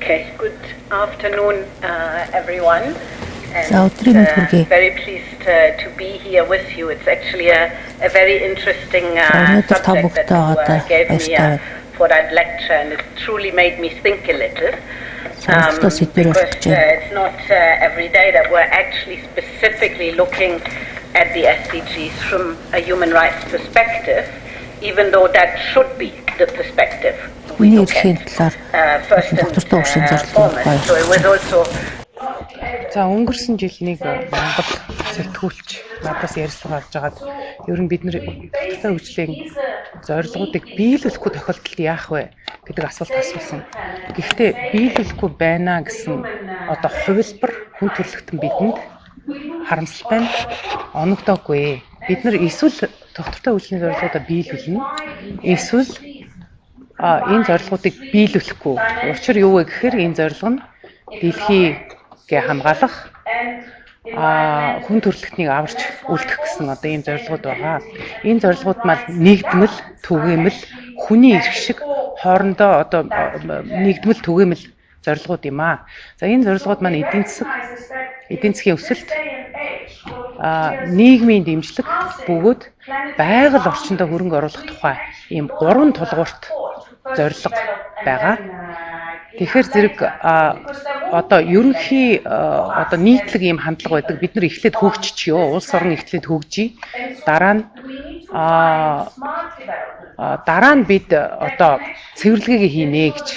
Okay, good afternoon everyone. За өдрийн мэнд хүргэе. Very pleased to be here with you. It's actually a very interesting Өнөөдөр та subject that бүхтэй you одоо gave me баяртай байна. for that lecture, and it truly made me think a little. Сонирхолтой сэдвээр болох Because гэж байна. it's not every day that we're actually specifically looking at the SDGs from a human rights perspective, even though that should be the perspective we Хүний look эрхийн at талаар first and тогтвортой хөгжлийн зорилгын foremost. тухай So it was ярьж байна. also За өнгөрсөн жил нэг Монгол сэтгүүлч надаас ярилцлага авч байгаад ер нь бид нэр тогтвортой хөгжлийн зорилгоодыг биелүүлэхгүй тохиолдолд яах вэ гэдэг асуулт асуусан. Гэхдээ биелүүлэхгүй байна гэсэн одоо хувилбар хүн төрөлхтөн бидэнд харамсалтай нь оногдоогүй. Бид нар эсвэл тогтвортой хөгжлийн зорилгоудаа биелүүлнэ. Эсвэл энэ зорилгоудыг биелүүлэхгүй. Учир юу вэ гэхээр энэ зорилго нь дэлхийгээ хамгаалах, хүн төрөлхтнийг аварч үлдэх гэсэн одоо ийм зорилгууд байгаа. Энэ зорилгууд маань нэгдмэл, түгээмэл, хүний эрх шиг хоорондоо одоо нэгдмэл, түгээмэл зорилгууд юм аа. За энэ зорилгууд маань эдийн засгийн өсөлт, нийгмийн дэмжлэг бөгөөд байгаль орчиндөө хөрөнгө оруулах тухай ийм гурван тулгуурт зорилго байгаа. Тэгэхээр зэрэг одоо ерөнхий одоо нийтлэг ийм хандлага байдаг. Бид нар эхлээд хөгжчихё. Улс орон эхлээд хөгжие. Дараа нь дараа нь бид одоо цэвэрлэгээ хийнэ гэж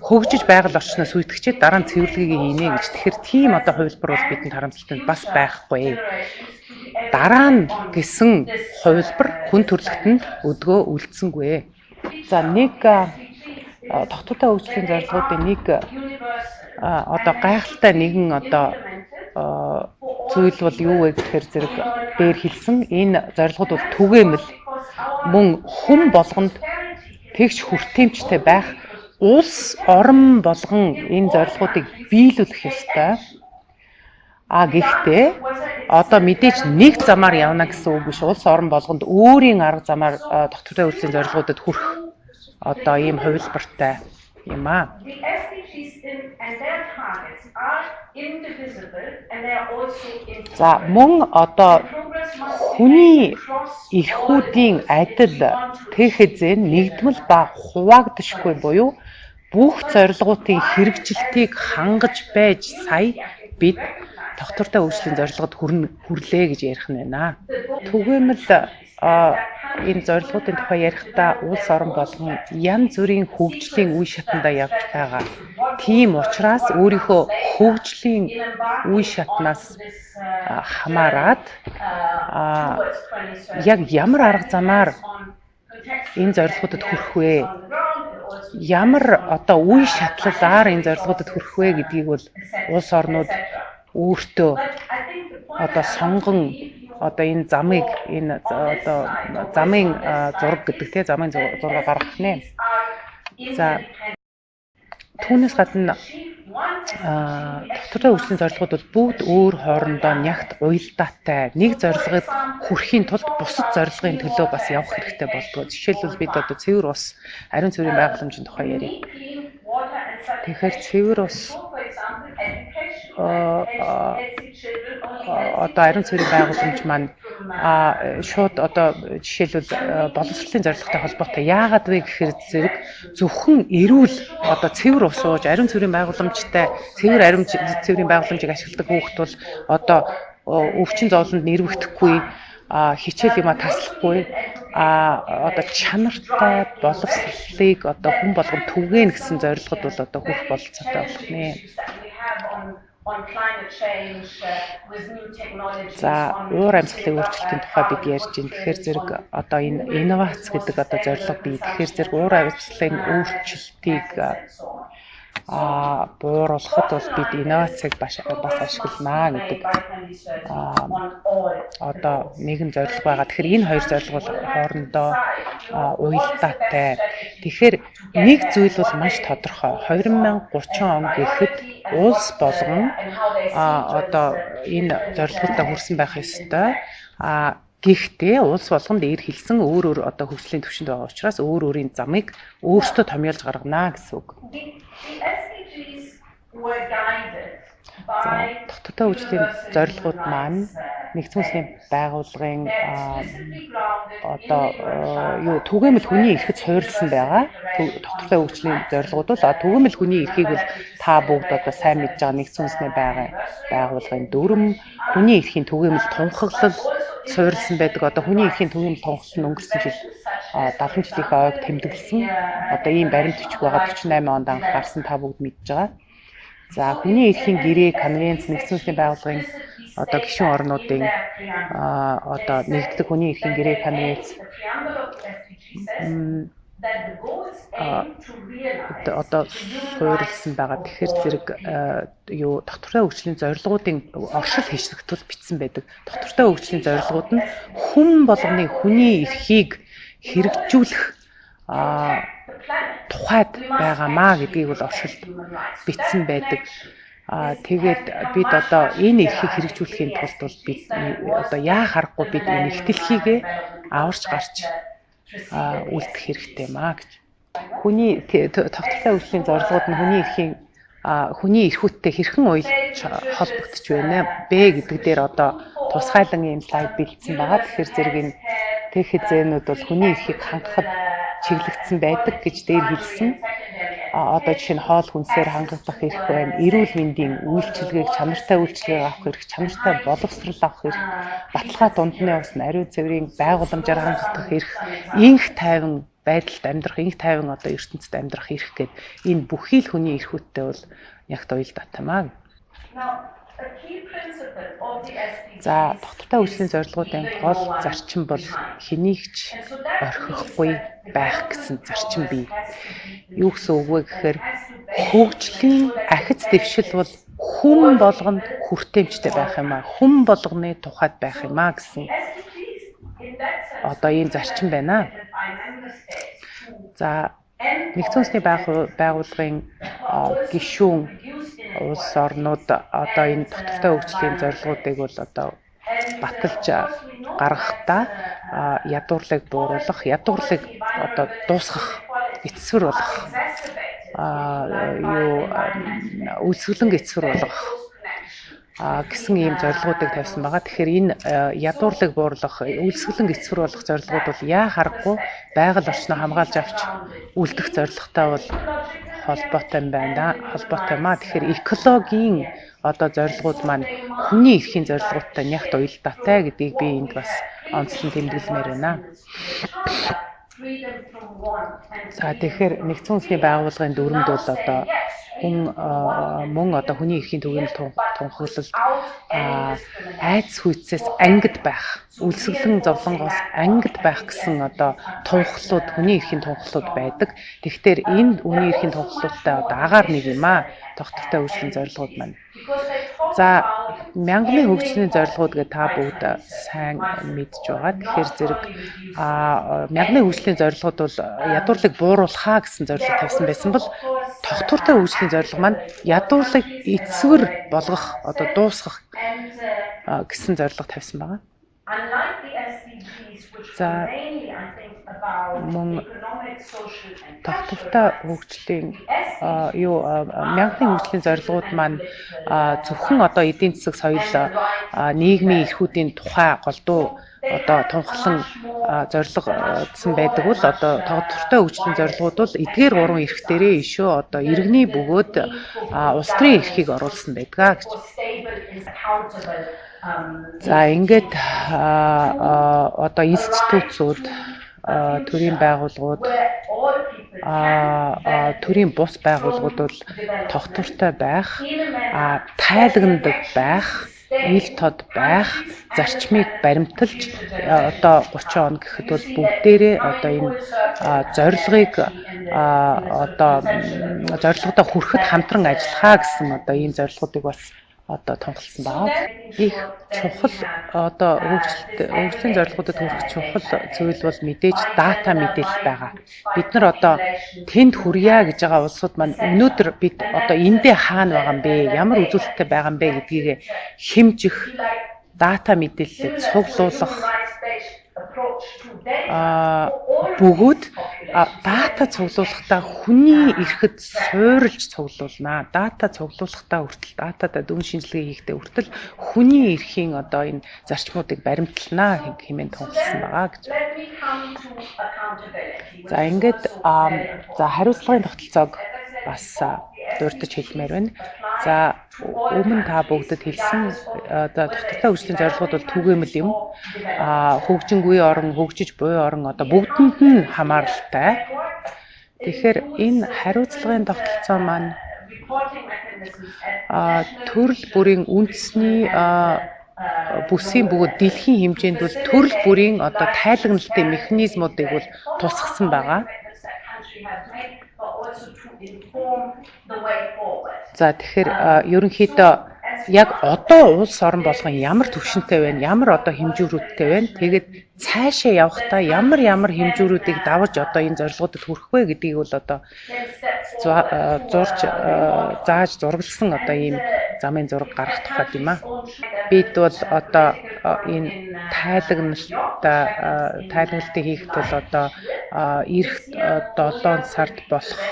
хөгжиж байгаль орчноо сүйтгэчээд дараа нь цэвэрлэгээ хийнэ гэж. Тэгэхээр тийм одоо хувилбар бол бидэнд харамсалтай нь бас байхгүй. Дараа нь гэсэн хувилбар хүн төрөлхтөнд өдгөө үлдсэнгүй. За нэг тогтвортой хөгжлийн зорилгоудын нэг одоо гайхалтай нэгэн одоо зүйл бол юу вэ гэхээр зэрэг дээр хэлсэн энэ зорилгууд бол түгээмэл мөн хүн болгонд тэгш хүртээмжтэй байх улс орон болгон энэ зорилгоудыг биелүүлэх ёстой. А гэхдээ одоо мэдээж нэг замаар явна гэсэн үг биш. Улс орон болгонд өөрийн арга замаар тогтвортой хөгжлийн зорилгоудад хүрэх одоо ийм хувилбартай юм аа. За мөн одоо хүний эрхүүдийн адил ТХЗ нэгдмэл ба хуваагдашгүй буюу бүх зорилгоудын хэрэгжилтийг хангаж байж сая бид тогтвортой хөгжлийн зорилгод хүрлээ гэж ярих нь байна. Түгээмэл энэ зорилгоудын тухай ярихдаа улс орон болгон янз бүрийн хөгжлийн үе шатандаа явж байгаа. Тийм учраас өөрийнхөө хөгжлийн үе шатнаас хамаарат яг ямар арга замаар энэ зорилгоудад хүрэх вэ? Ямар одоо үе шатлалаар энэ зорилгоудад хүрэх вэ гэдгийг бол улс орнууд өөртөө одоо сонгон одоо энэ замыг энэ одоо замын зураг гэдэг тийм замын зураг гаргах нэ. За түүнээс гадна тогтвортой хөгжлийн зорилгууд бол бүгд өөр хоорондоо нягт уялдаатай. Нэг зорилгод хүрэхийн тулд бусад зорилгын төлөө бас явах хэрэгтэй болдгоо. Жишээлбэл бид одоо цэвэр ус, ариун цэврийн байгаламжийн тухай ярья. Тэгэхээр цэвэр ус одоо ариун цэврийн байгууламж маань шууд одоо жишээлбэл боловсролын зорилготой холбоотой. Яагаад вэ гэхээр зэрэг зөвхөн эрүүл одоо цэвэр ус ууж ариун цэврийн байгууламжтай цэвэр ариун цэврийн байгууламжийг ашигладаг хүүхэд бол одоо өвчин зовлонд нэрвэгдэхгүй, хичээл юма таслахгүй, одоо чанартай боловсролыг одоо хүн болгон түгээнэ гэсэн зорилгод бол одоо хүрэх бололцоотой болох нэ. За уур амьсгалын өөрчлөлтийн тухай бид ярьж байна. Тэгэхээр зэрэг одоо энэ инновац гэдэг одоо зорилго бий. Тэгэхээр зэрэг уур амьсгалын өөрчлөлтийг бууруулахад бол бид инновацийг бас ашиглана гэдэг одоо нэгэн зорилго байгаа. Тэгэхээр энэ хоёр зорилго бол хоорондоо уялдаатай. Тэгэхээр нэг зүйл бол маш тодорхой. 2030 он гэхэд улс болгон одоо энэ зорилгоудаа хүрсэн байх ёстой. Гэхдээ улс болгонд эр хэлсэн өөр өөр одоо хөгжлийн түвшинд байгаа учраас өөр өөрийн замыг өөрсдөө томьёолж гаргана гэсэн үг. За, тогтвортой хөгжлийн зорилгууд маань нэгдсэн үндэсний байгууллагын одоо юу түгээмэл хүний эрхэд суурилсан байгаа. Тогтвортой хөгжлийн зорилгууд бол түгээмэл хүний эрхийг бол та бүгд одоо сайн мэдж байгаа нэгдсэн үндэсний байгууллагын дүрэм, хүний эрхийн түгээмэл тунхаглал суурилсан байдаг. Одоо хүний эрхийн түгээмэл тунхаглал нь өнгөрсөн жил 70 жилийнхээ ойг тэмдэглэсэн. Одоо ийм баримт бичиг байгаа 48 онд анх гарсан, та бүгд мэдж байгаа. За, хүний эрхийн гэрээ, конвенц, нэгдсэн үндэсний байгууллагын одоо гишүүн орнуудын одоо нэгддэг хүний эрхийн гэрээ, конвенц одоо суурилсан байгаа. Тэгэхээр зэрэг юу тогтвортой хөгжлийн зорилгоудын оршил хэсэгт бол бичсэн байдаг. Тогтвортой хөгжлийн зорилгууд нь хүн болгоны хүний эрхийг хэрэгжүүлэх тухайд байгаамаа гэдгийг бол оршилд бичсэн байдаг. Тэгээд бид одоо энэ эрхийг хэрэгжүүлэхийн тулд бол бид одоо яа харахгүй бид энэ их дэлхийгээ аварч гарч үлдэх хэрэгтэй юм аа гэж. Хүний тогтвортой хөгжлийн зорилгууд нь хүний эрхийн хүний эрхүүдтэй хэрхэн уялж холбогдож байна бэ гэдэг дээр одоо тусгайлан ийм слайд бэлдсэн байгаа. Тэгэхээр зэрэг энэ ТХЗ-нүүд бол хүний эрхийг хангахад чиглэгдсэн байдаг гэж дээр хэлсэн. Одоо жишээ нь хоол хүнсээр хангагдах эрх байна, эрүүл мэндийн үйлчилгээг, чанартай үйлчилгээг авах эрх, чанартай боловсрол авах эрх, баталгаа дундны ус, ариун цэврийн байгууламжаар хангагдах эрх, инх тайван байдалд амьдрах, инх тайван одоо ертөнцид амьдрах эрх гээд энэ бүхий л хүний эрхүүдтэй бол ягт уялдаатай маа. За, тогтвортой хөгжлийн зорилгоудын гол зарчим бол хэнийг ч орхихгүй байх гэсэн зарчим бий. Юу гэсэн үг вэ гэхээр хөгжлийн ахиц дэвшил бол хүн болгонд хүртээмжтэй байх юм аа. Хүн болгоны тухайд байх юм аа гэсэн одоо ийм зарчим байна. За, нэгдсэн үндэсний байгууллагын гишүүн улс орнууд одоо энэ тогтвортой хөгжлийн зорилгоудыг бол одоо баталж гаргахдаа ядуурлыг бууруулах, ядуурлыг одоо дуусгах, эцсвэр болгох, юу үйлсгэлэн эцсвэр болгох гэсэн ийм зорилгоудыг тавьсан байгаа. Тэгэхээр энэ ядуурлыг бууруулах, үйлсгэлэн эцсвэр болгох зорилгууд бол яа харахгүй байгаль орчноо хамгаалж авч үлдэх зорилготой бол холбоотой юм байна. Холбоотой юм аа. Тэгэхээр экологийн одоо зорилгууд маань хүний эрхийн зорилгоудтай нягт уялдаатай гэдгийг би энд бас онцлон тэмдэглэмээр байна. За, тэгэхээр нэгдсэн үндэсний байгууллагын дүрэмд бол одоо хүн мөн одоо хүний эрхийн түгээмэл тунхаглалд айдас хүйцээс ангид байх, үлсгэлэн зовлонгоос ангид байх гэсэн одоо тунхаглууд, хүний эрхийн тунхаглууд байдаг. Тэгэхээр энэ хүний эрхийн тунхаглуудтай одоо агаар нэг юм аа тогтвортой хөгжлийн зорилгууд маань. За, мянганы хөгжлийн зорилгууд гэж та бүгд сайн мэдж байгаа. Тэгэхээр зэрэг мянганы хөгжлийн зорилгууд бол ядуурлыг бууруулахаа гэсэн зорилго тавьсан байсан бол тогтвортой хөгжлийн зорилго маань ядуурлыг эцвэр болгох, одоо дуусгах гэсэн зорилго тавьсан байгаа. За, мөн тогтвортой хөгжлийн юу мянганы хөгжлийн зорилгууд маань зөвхөн одоо эдийн засаг, соёл, нийгмийн эрхүүдийн тухай голдуу одоо тунхаглан зорилгоцсон байдаг бол одоо тогтвортой хөгжлийн зорилгууд бол эдгээр гурван эрх дээрээ ишөө одоо иргэний бөгөөд улс төрийн эрхийг оруулсан байдгаа гэж. За, ингээд одоо институцүүд, төрийн байгууллагууд, төрийн бус байгууллагууд бол тогтвортой байх, тайлагнадаг байх, ил тод байх, зарчмыг баримталж одоо 30 он гэхэд бол бүгдээрээ одоо энэ зорилгыг одоо зорилгодоо хүрэхэд хамтран ажиллахаа гэсэн одоо ийм зорилгоодыг бас одоо тунхагласан байгаа. Их чухал одоо хөгжлийн зорилгоудад хүрэх чухал зүйл бол мэдээж дата мэдээлэл байгаа. Бид нар одоо тэнд хүрье гэж байгаа улсууд маань өнөөдөр бид одоо эндээ хаана байгаа юм бэ? Ямар үзүүлэлттэй байгаа юм бэ гэдгийг хэмжих, дата мэдээллийг цуглуулах бөгөөд Дата цуглуулахдаа хүний эрхэд суурилж цуглуулнаа. Дата цуглуулахдаа хүртэл, датада дүн шинжилгээ хийхдээ хүртэл хүний эрхийн одоо энэ зарчмуудыг баримтлана хэмээн тунхагласан байгаа гэж. За ингээд за хариуцлагын тогтолцоог бас дурдж хэлмээр байна. За өмнө та бүгдэд хэлсэн одоо тогтвортой хөгжлийн зорилгууд бол түгээмэл юм. Хөгжингүй орон, хөгжиж буй орон одоо бүгдэнд нь хамааралтай. Тэгэхээр энэ хариуцлагын тогтолцоо маань төрөл бүрийн үндэсний бүсийн бөгөөд дэлхийн хэмжээнд бол төрөл бүрийн одоо тайлагналтай механизмуудыг бол тусгасан байгаа. За тэгэхээр ерөнхийдөө яг одоо улс орон болгон ямар түвшинтэй байна, ямар одоо хэмжүүрүүдтэй байна. Тэгээд цаашаа явахдаа ямар ямар хэмжүүрүүдийг давж одоо энэ зорилгоудад хүрэх вэ гэдгийг бол одоо зурж зааж зурагласан одоо ийм замын зураг гаргах тухайд юм аа. Бид бол одоо энэ тайлагналтай тайлагналтыг хийх тул одоо ирэх 7 сард болох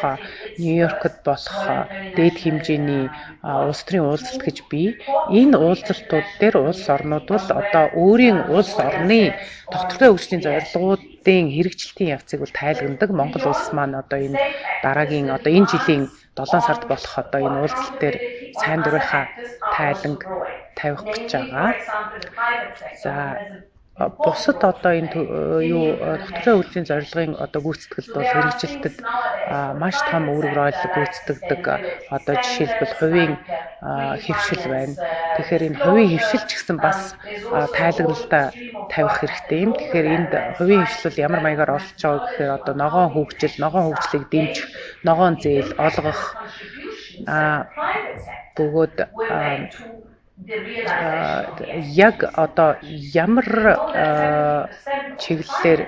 Нью-Йоркд болох дээд хэмжээний улс төрийн уулзалт гэж бий. Энэ уулзалтууд дээр улс орнууд бол одоо өөрийн улс орны тогтвортой хөгжлийн зорилгоудын хэрэгжилтийн явцыг бол тайлагнадаг. Монгол улс маань одоо энэ дараагийн одоо энэ жилийн 7 сард болох одоо энэ уулзалт дээр сайн дурынхаа тайланг тавих гэж байгаа. За бусад одоо энэ юу тогтвортой хөгжлийн зорилгын одоо гүйцэтгэлд бол хэрэгжилтэд маш том үүрэг роль гүйцэтгэдэг. Одоо жишээлбэл хувийн хэвшил байна. Тэгэхээр энэ хувийн хэвшил ч гэсэн бас тайлагналтай тавих хэрэгтэй юм. Тэгэхээр энд хувийн хэвшил бол ямар маягаар оролцож байгаа гэхээр одоо ногоон хөгжил, ногоон хөгжлийг дэмжих, ногоон зээл олгох бөгөөд яг одоо ямар чиглэлээр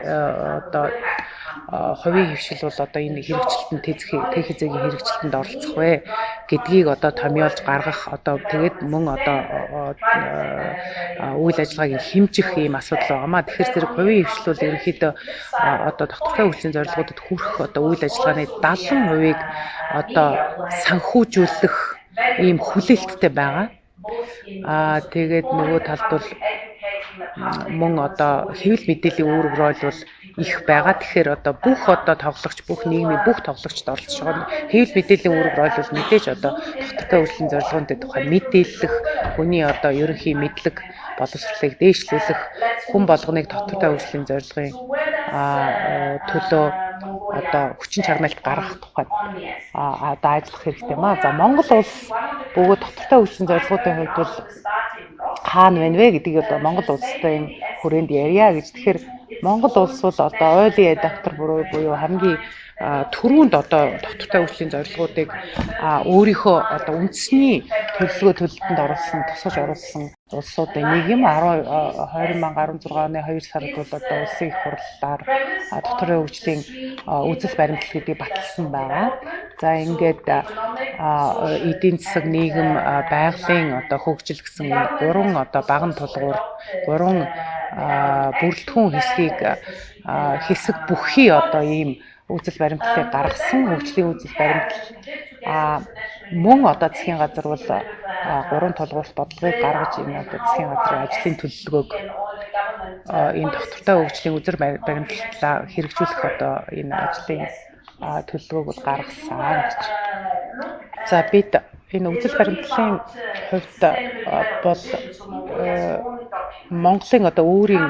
одоо хувийн хэвшил бол одоо энэ хэрэгжилтэнд тех хязгаарийн хэрэгжилтэнд оролцох вэ гэдгийг одоо томьёолж гаргах одоо тэгээд мөн одоо үйл ажиллагааг хэмжих ийм асуудал байгаамаа. Тэгэхээр зэрэг хувийн хэвшил бол ерөнхийдөө одоо тогтвортой хөгжлийн зорилгоудад хүрэх одоо үйл ажиллагааны 70%-ийг одоо санхүүжүүлэх ийм хүлээлттэй байгаа. Тэгээд нөгөө талд бол мөн одоо хэвлэл мэдээллийн үүрэг роль бол их байгаа. Тэгэхээр одоо бүх одоо тоглогч, бүх нийгмийн бүх тоглогчд оролцож байгаа. Хэвлэл мэдээллийн үүрэг роль бол мэдээж одоо тогтвортой хөгжлийн зорилгын тухай мэдээлэх, хүний одоо ерөнхий мэдлэг боловсролыг дээшлүүлэх, хүн болгоныг тогтвортой хөгжлийн зорилгын төлөө одоо хүчин чармайлт гаргах тухайд одоо ажиллах хэрэгтэй юм аа. За Монгол улс бөгөөд тогтвортой хөгжлийн зорилгоудын хувьд бол хаана байна вэ гэдгийг одоо Монгол улстай энэ хүрээнд ярья гэж. Тэгэхээр Монгол улс бол одоо early adopter буюу хамгийн түрүүнд одоо тогтвортой хөгжлийн зорилгоудыг өөрийнхөө одоо үндэсний төлөвлөгөө төлөлтөнд оруулсан, тусгаж оруулсан улсуудын нэг юм. 2016 оны 2 сард бол одоо улсын их хурлаар тогтвортой хөгжлийн үзэл баримтлал гэдгийг баталсан байгаа. За ингээд эдийн засаг, нийгэм, байгалийн одоо хөгжил гэсэн гурван одоо баган тулгуур, гурван бүрэлдэхүүн хэсгийг хэсэг бүхий одоо ийм үзэл баримтлалыг гаргасан хөгжлийн үзэл баримтлал. Мөн одоо засгийн газар бол гурван тулгуурт бодлогыг гаргаж энэ одоо засгийн газрын ажлын төлөвлөгөөг энэ тогтвортой хөгжлийн үзэл баримтлалаа хэрэгжүүлэх одоо энэ ажлын төлөвлөгөөг бол гаргасан гэж. За бид энэ үзэл баримтлалын хувьд бол Монголын одоо өөрийн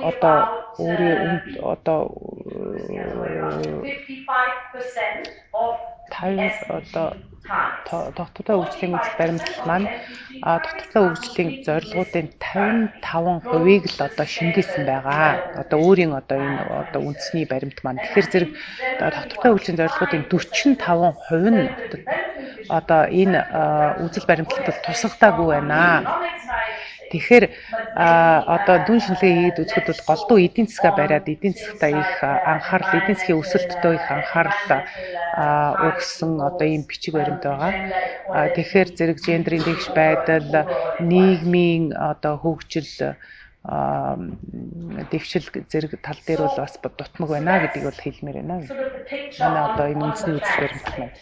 одоо өөрийн одоо 50 одоо тогтвортой хөгжлийн үзэл баримтлал маань тогтвортой хөгжлийн зорилгоудын 55%-ийг л одоо шингээсэн байгаа. Одоо өөрийн одоо энэ одоо үндэсний баримт маань. Тэгэхээр зэрэг тогтвортой хөгжлийн зорилгоудын 45% нь одоо энэ үзэл баримтлалд тусгадаагүй байна. Тэгэхээр одоо дүн шинжилгээ хийгээд үзэхэд бол голдуу эдийн засгаа бариад эдийн засгтаа их анхаарал, эдийн засгийн өсөлтөд их анхаарал өгсөн одоо ийм бичиг баримт байгаа. Тэгэхээр зэрэг гендрийн тэгш байдал, нийгмийн одоо хөгжил, дэвшил зэрэг тал дээр бол бас дутмаг байна гэдгийг бол хэлмээр байна. Манай одоо энэ үндэсний үзэл баримт маань.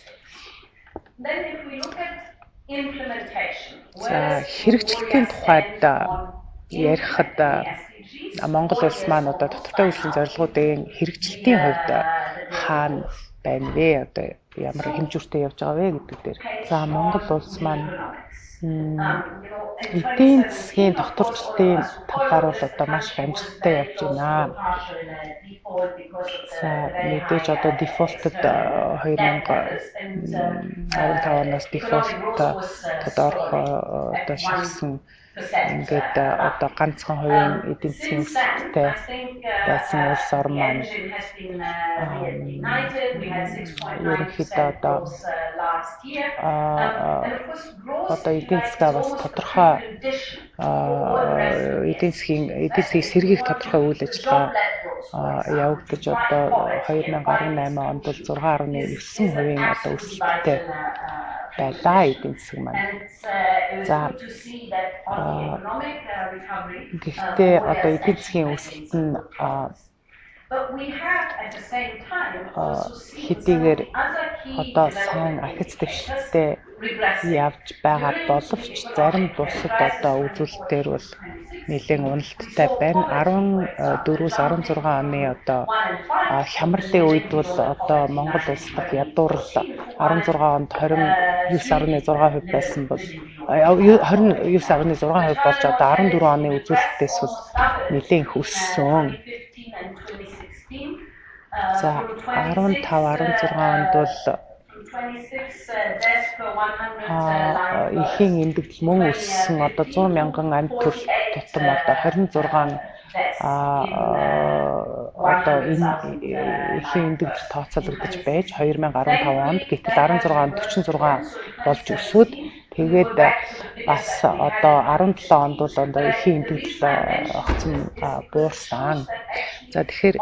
За, хэрэгжилтийн тухайд ярихад Монгол улс маань одоо тодорхой хөгжлийн зорилгоудын хэрэгжилтийн хувьд хаана байна вэ? Одоо ямар хэмжүүртэй явж байгаа вэ гэдэг дээр. За, Монгол улс маань эдийн засгийн тогтворчлолтын талаар бол одоо маш их амжилттай явж байна. За, мэдээж одоо default-д 2015 оноос default-д орох одоо шахсан, ингээд одоо ганцхан хувийн эдийн засгийн өсөлттэй байсан улс орн маань ерөнхийдөө одоо эдийн засгаа бас тодорхой эдийн засгийг сэргийх тодорхой үйл ажиллагаа явагдаж, одоо 2018 онд бол 6.9% одоо өсөлттэй байлаа эдийн засаг маань. За, гэхдээ одоо эдийн засгийн өсөлт нь хэдийгээр одоо сайн ахиц дэвшилттэй явж байгаа боловч зарим бусад одоо үзүүлэлтээр бол нэлээн уналттай байна. 14-өөс 16 оны одоо хямралын үед бол одоо Монгол улс дахь ядуурл 16 онд 29.6% байсан бол 29.6% болж, одоо 14 оны үзүүлэлтээс бол нэлээн их өссөн. За, 15 16 онд бол эхийн эндэгдэл мөн өссөн. Одоо 100 мянган амьд төрөл тутам одоо 26 одоо энэ эхийн эндэгдэл тооцоологдож байж 2015 онд, гэтэл 16 онд 46 болж өсөөд, тэгээд бас одоо 17 онд бол одоо эхийн эндэгдэл огцом буурсан. За, тэгэхээр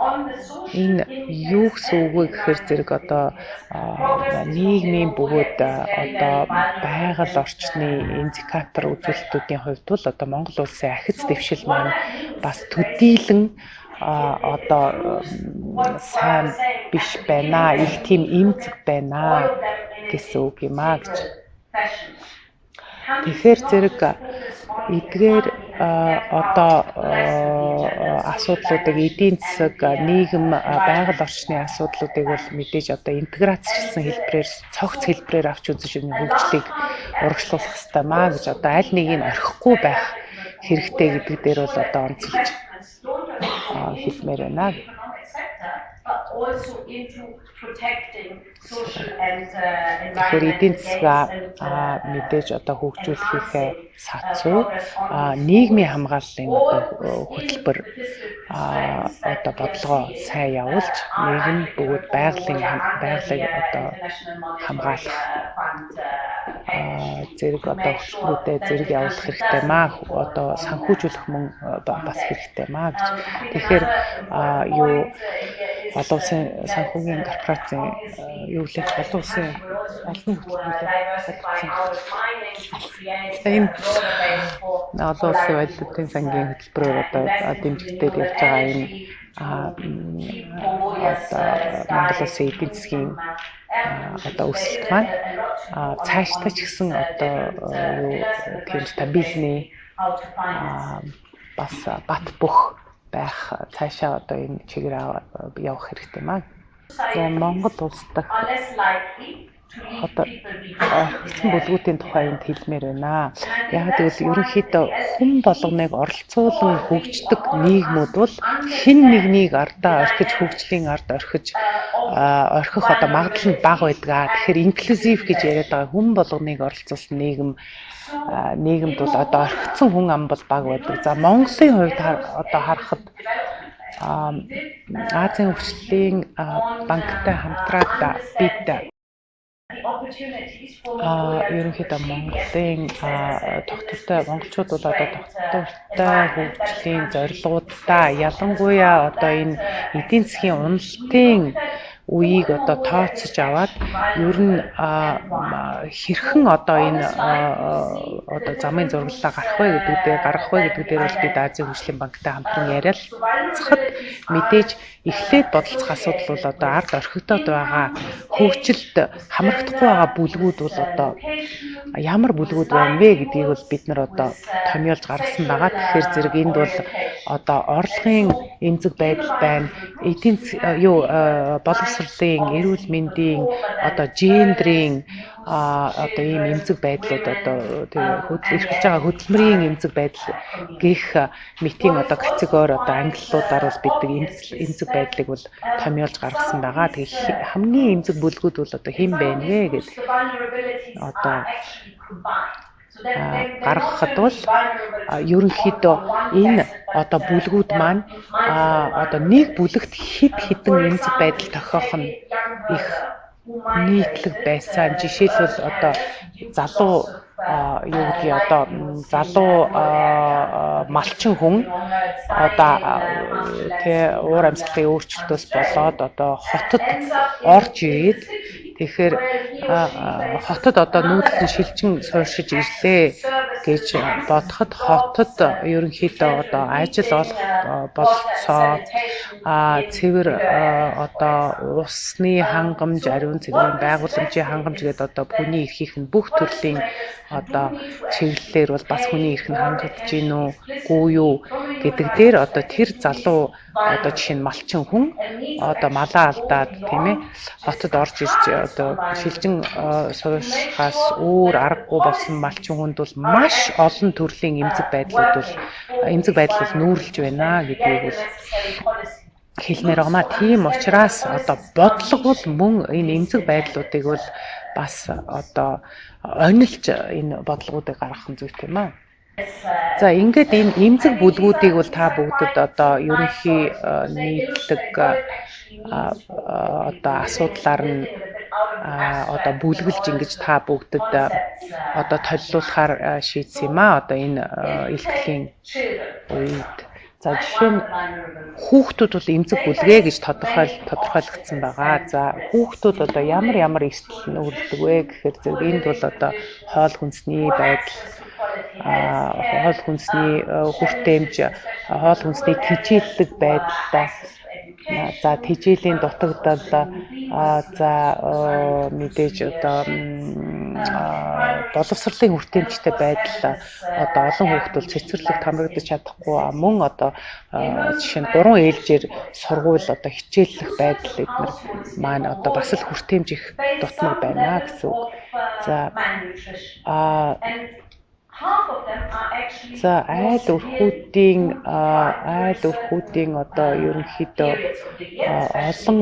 энэ юу гэсэн үг вэ гэхээр зэрэг одоо нийгмийн бөгөөд одоо байгаль орчны индикатор үзүүлэлтүүдийн хувьд бол одоо Монгол улсын ахиц дэвшил маань бас төдийлөн одоо сайн биш байна. Их тийм эмзэг байна гэсэн үг юм а гэж. Тэгэхээр зэрэг эдгээр одоо асуудлуудыг, эдийн засаг, нийгэм, байгаль орчны асуудлуудыг бол мэдээж одоо интеграцчилсан хэлбэрээр, цогц хэлбэрээр авч үзэж энэ хөгжлийг урагшлуулах хэрэгтэй маа гэж, одоо аль нэгийг орхихгүй байх хэрэгтэй гэдэг дээр бол одоо онцолж хэлмээр байна. Тэгэхээр эдийн засгаа мэдээж одоо хөгжүүлэхийнхээ сацуу нийгмийн хамгааллын одоо хөтөлбөр, одоо бодлогоо сайн явуулж, нийгэм бөгөөд байгалийг одоо хамгаалах зэрэг одоо хөтөлбөрүүдэд зэрэг явуулах хэрэгтэй маа, одоо санхүүжүүлэх мөн бас хэрэгтэй маа гэж. Тэгэхээр юу, олон улсын санхүүгийн корпорацийн юу лээ, олон улсын олон хөтөлбөрөөр баталсан. Энэ олон улсын валютын сангийн хөтөлбөрөөр одоо дэмжигдээд явж байгаа энэ одоо Монгол улсын эдийн засгийн одоо өсөлт маань цаашдаа ч гэсэн одоо юу тийм стабильный, бас бат бөх байх, цаашаа одоо энэ чигээр явах хэрэгтэй маа. За, Монгол улс дахь одоо орхисон бүлгүүдийн тухай энд хэлмээр байна. Яг гэвэл ерөнхийдөө хүн болгоныг оролцуулан хөгждөг нийгмүүд бол хэн нэгнийг ардаа орхиж, хөгжлийн ард орхиж, орхих одоо магадлал нь бага байдаг. Тэгэхээр inclusive гэж яриад байгаа хүн болгоныг оролцуулсан нийгэмд бол одоо орхигдсон хүн ам бол бага байдаг. За, Монголын хувьд одоо харахад Азийн хөгжлийн банктай хамтраад бид ерөнхийдөө Монголын тогтвортой, монголчууд бол одоо тогтвортой хөгжлийн зорилгуудаа, ялангуяа одоо энэ эдийн засгийн уналтын үеийг одоо тооцож аваад ер нь хэрхэн одоо энэ одоо замын зураглалаа гарах вэ гэдэг дээр гаргах вэ гэдэг дээр бол бид Азийн хөгжлийн банктай хамтран ярилцахад мэдээж эхлээд бодолцох асуудал бол одоо ард орхигдоод байгаа хөгжилд хамрагдахгүй байгаа бүлгүүд бол одоо ямар бүлгүүд байна вэ гэдгийг бол бид нар одоо томьёолж гаргасан байгаа. Тэгэхээр зэрэг энд бол одоо орлогын эмзэг байдал байна. Эдийн боловсролын, эрүүл мэндийн, одоо гендрийн одоо ийм эмзэг байдлууд одоо эрхэлж байгаа хөдөлмөрийн эмзэг байдал гэх мэтийн одоо категори одоо ангиллуудаар бол бид эмзэг байдлыг бол томьёолж гаргасан байгаа. Тэгээ хамгийн эмзэг бүлгүүд бол одоо хэн байна вэ гэд одоо гаргахад бол ерөнхийдөө энэ одоо бүлгүүд маань одоо нэг бүлэгт хэд хэдэн эмзэг байдал тохиох нь их нийтлэг байсан. Жишээлбэл одоо залуу юу гэдгийг одоо залуу малчин хүн одоо тэ уур амьсгалын өөрчлөлтөөс болоод одоо хотод орж ирээд, тэгэхээр хотод одоо нүүдэлтэн шилжин сууршиж ирлээ гэж бодоход хотод ерөнхийдөө одоо ажил олох бололцоо, цэвэр одоо усны хангамж, ариун цэврийн байгууламжийн хангамж гэдэг одоо хүний эрхийнх нь бүх төрлийн одоо чиглэлээр бол бас хүний эрх нь хангагдаж гин үү, гүү юу гэдэг дээр одоо тэр залуу одоо жишээ нь малчин хүн одоо малаа алдаад, тийм ээ, хотод орж ирж одоо шилжин сууршихаас өөр аргагүй болсон малчин хүнд бол маш олон төрлийн эмзэг байдлууд бол эмзэг байдал бол нүүрлж байна гэдгийг бол хэлмээр байгаа маа. Тийм учраас одоо бодлого бол мөн энэ эмзэг байдлуудыг бол бас одоо онилж энэ бодлогоудыг гаргах нь зүйтэй юм аа. За ингээд энэ эмзэг бүлгүүдийг бол та бүгдэд одоо ерөнхий нийтлэг одоо асуудлаар нь одоо бүлгэлж ингэж та бүгдэд одоо толилуулахаар шийдсэн юм аа. Одоо энэ илтгэлийн үед. За жишээ нь хүүхдүүд бол эмзэг бүлгээ гэж тодорхойлогдсон байгаа. За хүүхдүүд одоо ямар ямар эрсдэл нүүрэлдэг вэ гэхээр зэрэг энд бол одоо хоол хүнсний байдал, хоол хүнсний хүртээмж, хоол хүнсний тэжээллэг байдалтай, за тэжээлийн дутагдал, за мэдээж одоо боловсролын хүртээмжтэй байдал, одоо олон хүүхд бол цэцэрлэгт хамрагдаж чадахгүй, мөн одоо жишээ нь 3 ээлжээр сургууль одоо хичээллэх байдал эднэр маань одоо бас л хүртээмж их дутмаг байна гэсэн үг. За За айл өрхүүдийн одоо ерөнхийдөө олон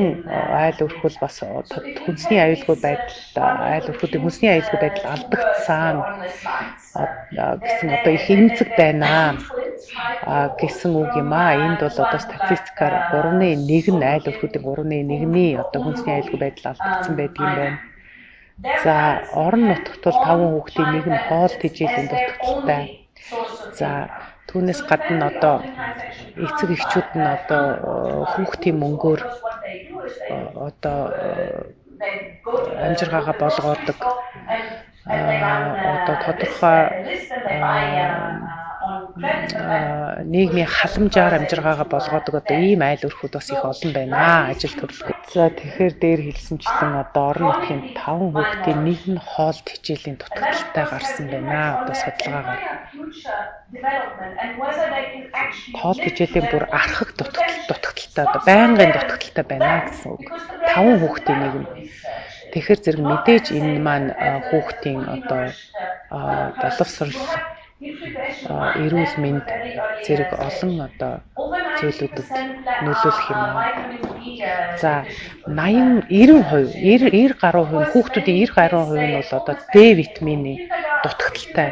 айл өрхөл бас хүнсний аюулгүй байдал, айл өрхүүдийн хүнсний аюулгүй байдал алдагдсан гэсэн одоо их эмзэг байна гэсэн үг юм аа. Энд бол одоо статистикаар 3.1 нь айл өрхүүдийн 3.1-ний одоо хүнсний аюулгүй байдал алдагдсан байдаг юм байна. За орон нутагт бол 5 хүүхдийн нэг нь хоол тэжээлийн дутагдaltaй. За түүнээс гадна одоо эцэг эхчүүд нь одоо хүүхдийн мөнгөөр одоо амжиргаагаа болгоодог. Одоо тодорхой нийгмийн халамжаар амжиргаагаа болгоодог одоо ийм айл өрхүүд бас их олон байна ажил төрөлхөө. За тэгэхээр дээр хэлсэнчлэн одоо орон нутгийн 5 хүүхдийн нэг нь хоол тэжээлийн дутагдaltaй гарсан байна одоо судалгаагаар. Хоол тэжээлийн бүр архаг дутагдaltaй одоо байнгын дутагдaltaй байна гэсэн үг. 5 хүүхдийн нэг нь. Тэгэхээр зэрэг мэдээж энэ маань хүүхдийн одоо боловсрол, эрүүл мэнд зэрэг олон одоо зүйлүүдэд нөлөөлөх юм аа. За 80 90%, 90 гаруй хувь хүүхдүүдийн 90 гаруй хувь нь бол одоо Д витамины дутагдaltaй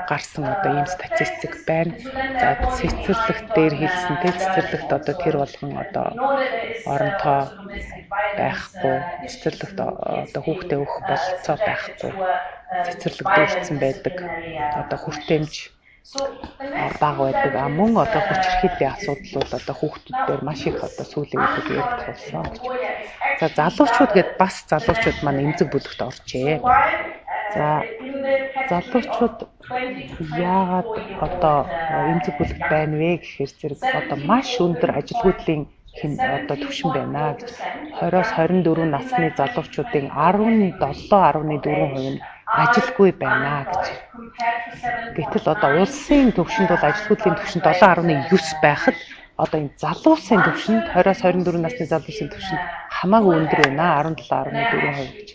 гарсан одоо ийм статистик байна. За цэцэрлэгт дээр хэлсэн те цэцэрлэгт одоо тэр болгон одоо оронтоо байхгүй, цэцэрлэгт одоо хүүхдээ өгөх бололцоо байхгүй, цэцэрлэг дүүрсэн байдаг. Одоо хүртээмж бага байдаг. А мөн одоо хүчирхийллийн асуудал бол одоо хүүхдүүд дээр маш их одоо сүүлийн үед яригдах болсон гэж. За залуучууд гээд бас залуучууд маань эмзэг бүлэгт оржээ. За залуучууд яагаад одоо эмзэг бүлэгт байна вэ гэхээр зэрэг одоо маш өндөр ажилгүйдлийн одоо түвшин байна гэж. 20-оос 24 насны залуучуудын 17.4% нь ажилгүй байна гэж. Гэтэл одоо улсын түвшинд бол ажилгүйдлийн түвшин 7.9 байхад одоо энэ залуусын түвшинд 20-оос 24 насны залуусын түвшинд хамаагүй өндөр байна, 17.4% гэж.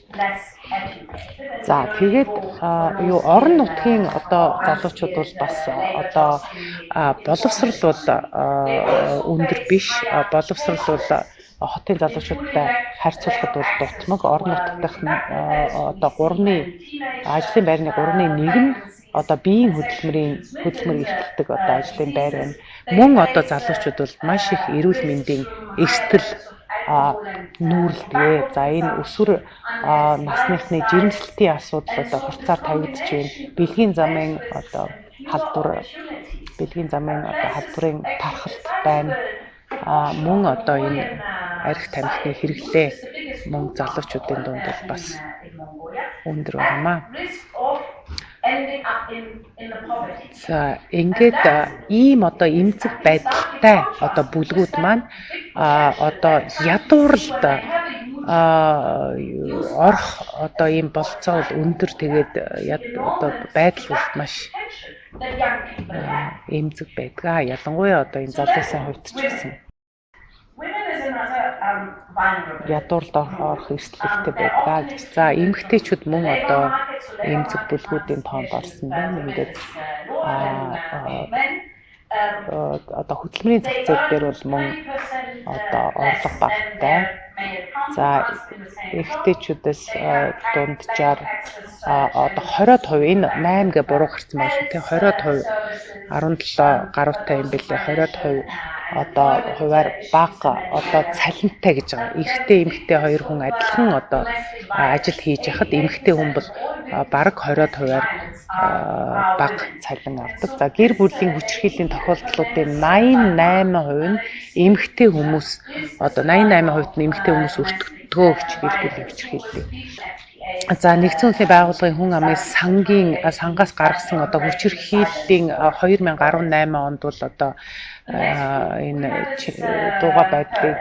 За тэгээд юу орон нутгийн одоо залуучууд бол бас одоо боловсрал бол өндөр биш. Боловсрал бол хотын залуучуудтай харьцуулахад бол дутмаг. Орон нутгад одоо 3-ны ажлын байрны 3-ны 1 нь одоо биеийн хөдөлмөр эрхэлдэг одоо ажлын байр байна. Мөн одоо залуучууд бол маш их эрүүл мэндийн эрсдэл нүүрэлдэг. За энэ өсвөр насныхны жирэмслэлтийн асуудал одоо хурцаар тавигдж байна. Бэлгийн замын одоо халдвар, бэлгийн замын одоо халдварын тархалт байна. Мөн одоо энэ арх тамхины хэрэглээ мөн залуучуудын дунд бол бас өндөр байнамаа. За ингээд ийм одоо эмзэг байдалтай одоо бүлгүүд маань одоо ядууралд орох одоо ийм болцоо бол өндөр. Тэгээд одоо байдал бол маш эмзэг байдгаа. Ялангуяа одоо энэ залуусын хувьд ч гэсэн ядуурлд орох эрсдэлтэй байдгаа гэж. За эмэгтэйчүүд мөн одоо эмзэг бүлгүүдийн тоонд орсон байна. Ингээд одоо хөдөлмөрийн зах зээл дээр бол мөн одоо орлого багатай. За эрэгтэйчүүдээс дунджаар одоо 20% энэ 8 гэ буруу гарсан байна шүү те, 20% 17 гаруйтай юм бэлээ. 20% одоо хувиар бага одоо цалинтай гэж байгаа. Эрэгтэй эмэгтэй хоёр хүн адилхан одоо ажил хийж яхад эмэгтэй хүн бол бараг 20 хувиар бага цалин авдаг. За гэр бүлийн хүчирхийллийн тохиолдлуудын 88% нь эмэгтэй хүмүүс, одоо 88% нь эмэгтэй хүмүүс өртөгдгөө гэж гэр бүлийн хүчирхийллийг. За нэгдсэн үндэсний байгууллагын хүн амын сангийн сангаас гаргасан одоо хүчирхийллийн 2018 онд бол одоо энэ дууга байдлыг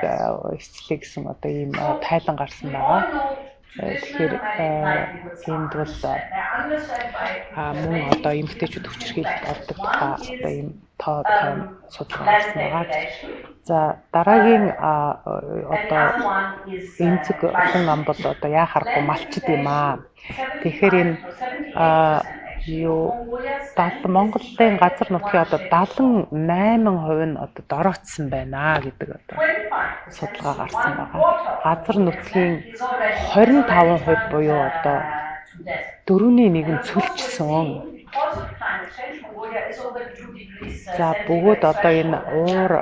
эцлэе гэсэн одоо ийм тайлан гарсан байгаа. Тэгэхээр энд бол мөн одоо эмэгтэйчүүд хүчирхийлэлд ордог тухай одоо ийм тоо судалгаа гарсан байгаа. За дараагийн одоо эмзэг хүн ам бол одоо яа харахгүй малчд юм аа. Тэгэхээр энэ юу Монголын газар нутгийн одоо 78% нь одоо дороотсон байна гэдэг одоо судалгаа гарсан байгаа. Газар нутгийн 25% буюу одоо 4-ний 1 нь цөлжсөн. За бөгөөд одоо энэ уур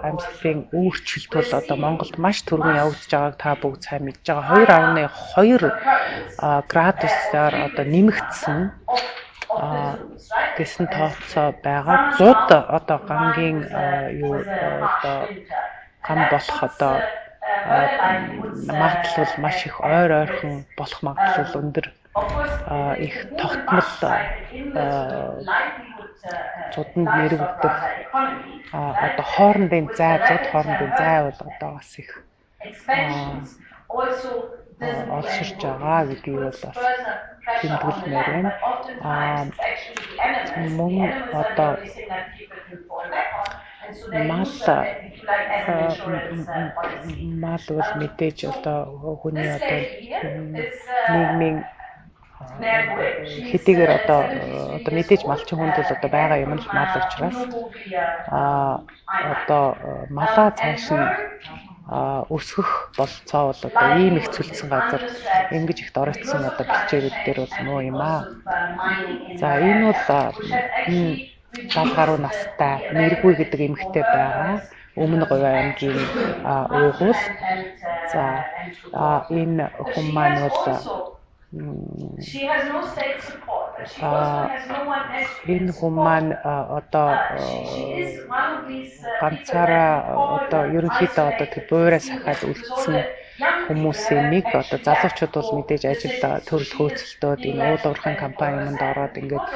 амьсгалын өөрчлөлт бол одоо Монголд маш түргэн явагдаж байгааг та бүгд сайн мэдж байгаа. 2.2 градусаар одоо нэмэгдсэн гэсэн тооцоо байгаа. Зуд одоо гангийн юу одоо гам болох одоо магадлал бол маш их, ойр ойрхон болох магадлал бол өндөр, их тогтмол зуданд нэрвэгдэх одоо хоорондын зай, зуд хоорондын зай бол одоо бас их олширч байгаа гэдгийг бол бас тэмдэглэмээр байна. Мөн одоо мал бол мэдээж одоо хүний одоо нийгмийн хэдийгээр одоо мэдээж малчин хүнд бол одоо байгаа юм л мал учраас одоо малаа цааш нь өсгөх болцоо бол одоо ийм их цөлцсөн газар ингэж их доройтсон одоо бэлчээрүүд дээр бол муу юм аа. За энэ бол 70 гаруй настай Нэргүй гэдэг эмэгтэй байгаа. Өмнө Говь аймгийн уугуул. За энэ хүн маань бол Энэ хүн маань одоо ганцаараа одоо ерөнхийдөө одоо тэг буурай сахиад үлдсэн хүмүүсийн нэг. Одоо залуучууд бол мэдээж ажил төрөл хөөцөлдөөд энэ уул уурхайн компани юмд ороод ингээд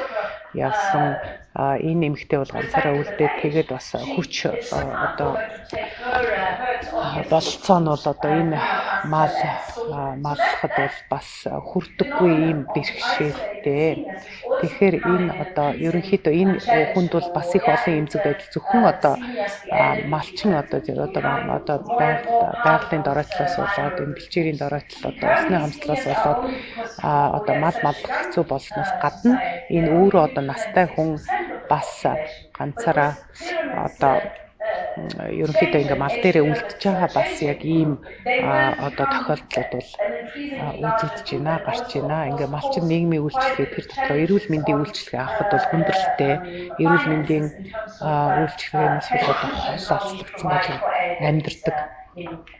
явсан. Энэ эмэгтэй бол ганцаараа үлдээд, тэгээд бас хүч одоо бололцоо нь бол одоо энэ мал маллахад бол бас хүрдэггүй ийм бэрхшээлтэй. Тэгэхээр энэ одоо ерөнхийдөө энэ хүнд бол бас их олон эмзэг байдал, зөвхөн одоо малчин одоо одоо байгалийн доройтлоос болоод, энэ бэлчээрийн доройтлол, одоо усны хомсдлоос болоод одоо мал маллах хэцүү болсноос гадна энэ өөрөө одоо настай хүн бас ганцаараа одоо ерөнхийдөө ингээ мал дээрээ үлдэж байгаа бас яг ийм одоо тохиолдлууд бол үзэгдэж байна, гарч байна. Ингээ малчин нийгмийн үйлчилгээ, тэр дотроо эрүүл мэндийн үйлчилгээ авахд бол хүндрэлтэй. Эрүүл мэндийн үйлчилгээнээс бол одоо хол алслагдсан байдлаар амьдардаг.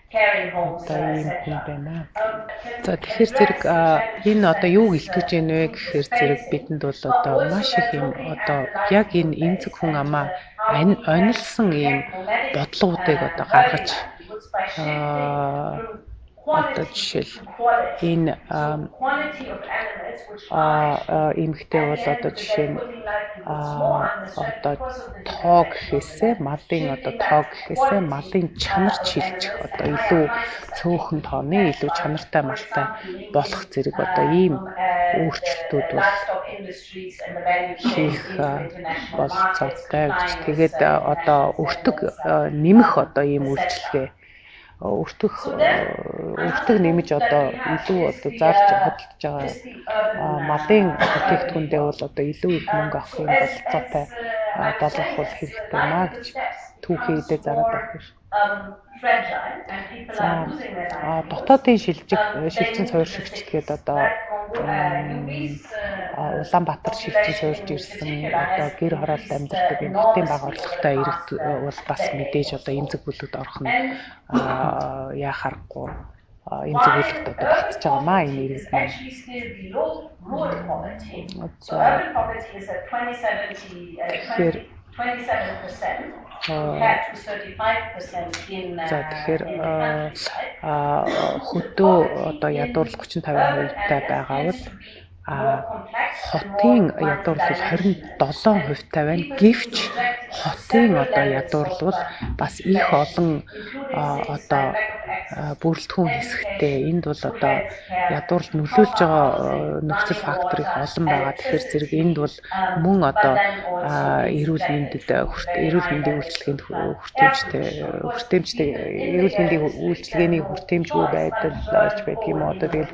Одоо ийм хүн байна. За, тэгэхээр зэрэг энэ одоо юу илтгэж байна вэ гэхээр зэрэг бидэнд бол одоо маш их юм одоо яг энэ эмзэг хүн амаа онилсан ийм бодлогоудыг одоо гаргаж, одоо жишээл энэ эмэгтэй бол одоо жишээ нь одоо тоо гэхээсээ, малын одоо тоо гэхээсээ малын чанар шилжих, одоо илүү цөөхөн тооны илүү чанартай малтай болох зэрэг одоо ийм өөрчлөлтүүд бол хийх бололцоотой гэж. Тэгээд одоо өртөг нэмэх одоо ийм үйлчилгээ, өртөг нэмж одоо илүү одоо зарж хөдөлж байгаа малын бүтээгдэхүүндээ бол одоо илүү их мөнгө авах юм бололцоотой болгох бол хэрэгтэй маа гэж түүхийдээ зараад байх биш. За, дотоодын шилжих шилжин суурьшигч гээд одоо Улаанбаатар шилжин суурьж ирсэн, одоо гэр хороололд амьдардаг энэ хотын бага орлоготой иргэд бол бас мэдээж одоо эмзэг бүлэгт орох нь яах аргагүй эмзэг бүлэгт одоо батж байгаа маа энэ иргэд маань. За, тэгэхээр за, тэгэхээр хөдөө одоо ядуурлал 35% тай байгаа бол хотын ядуурлал 27% тай байна. Гэвч хотын одоо ядуурлал бол бас их олон одоо бүрэлдэхүүн хэсэгтэй. Энд бол одоо ядуурлал нөлөөлж байгаа нөхцөл фактор их олон байгаа. Тэгэхээр зэрэг энд бол мөн одоо эрүүл мэндэд, эрүүл мэндийн үйлчилгээнд хүртээмжтэй, эрүүл мэндийн үйлчилгээний хүртээмжгүй байдал ч байдаг юм уу. Одоо тэгэл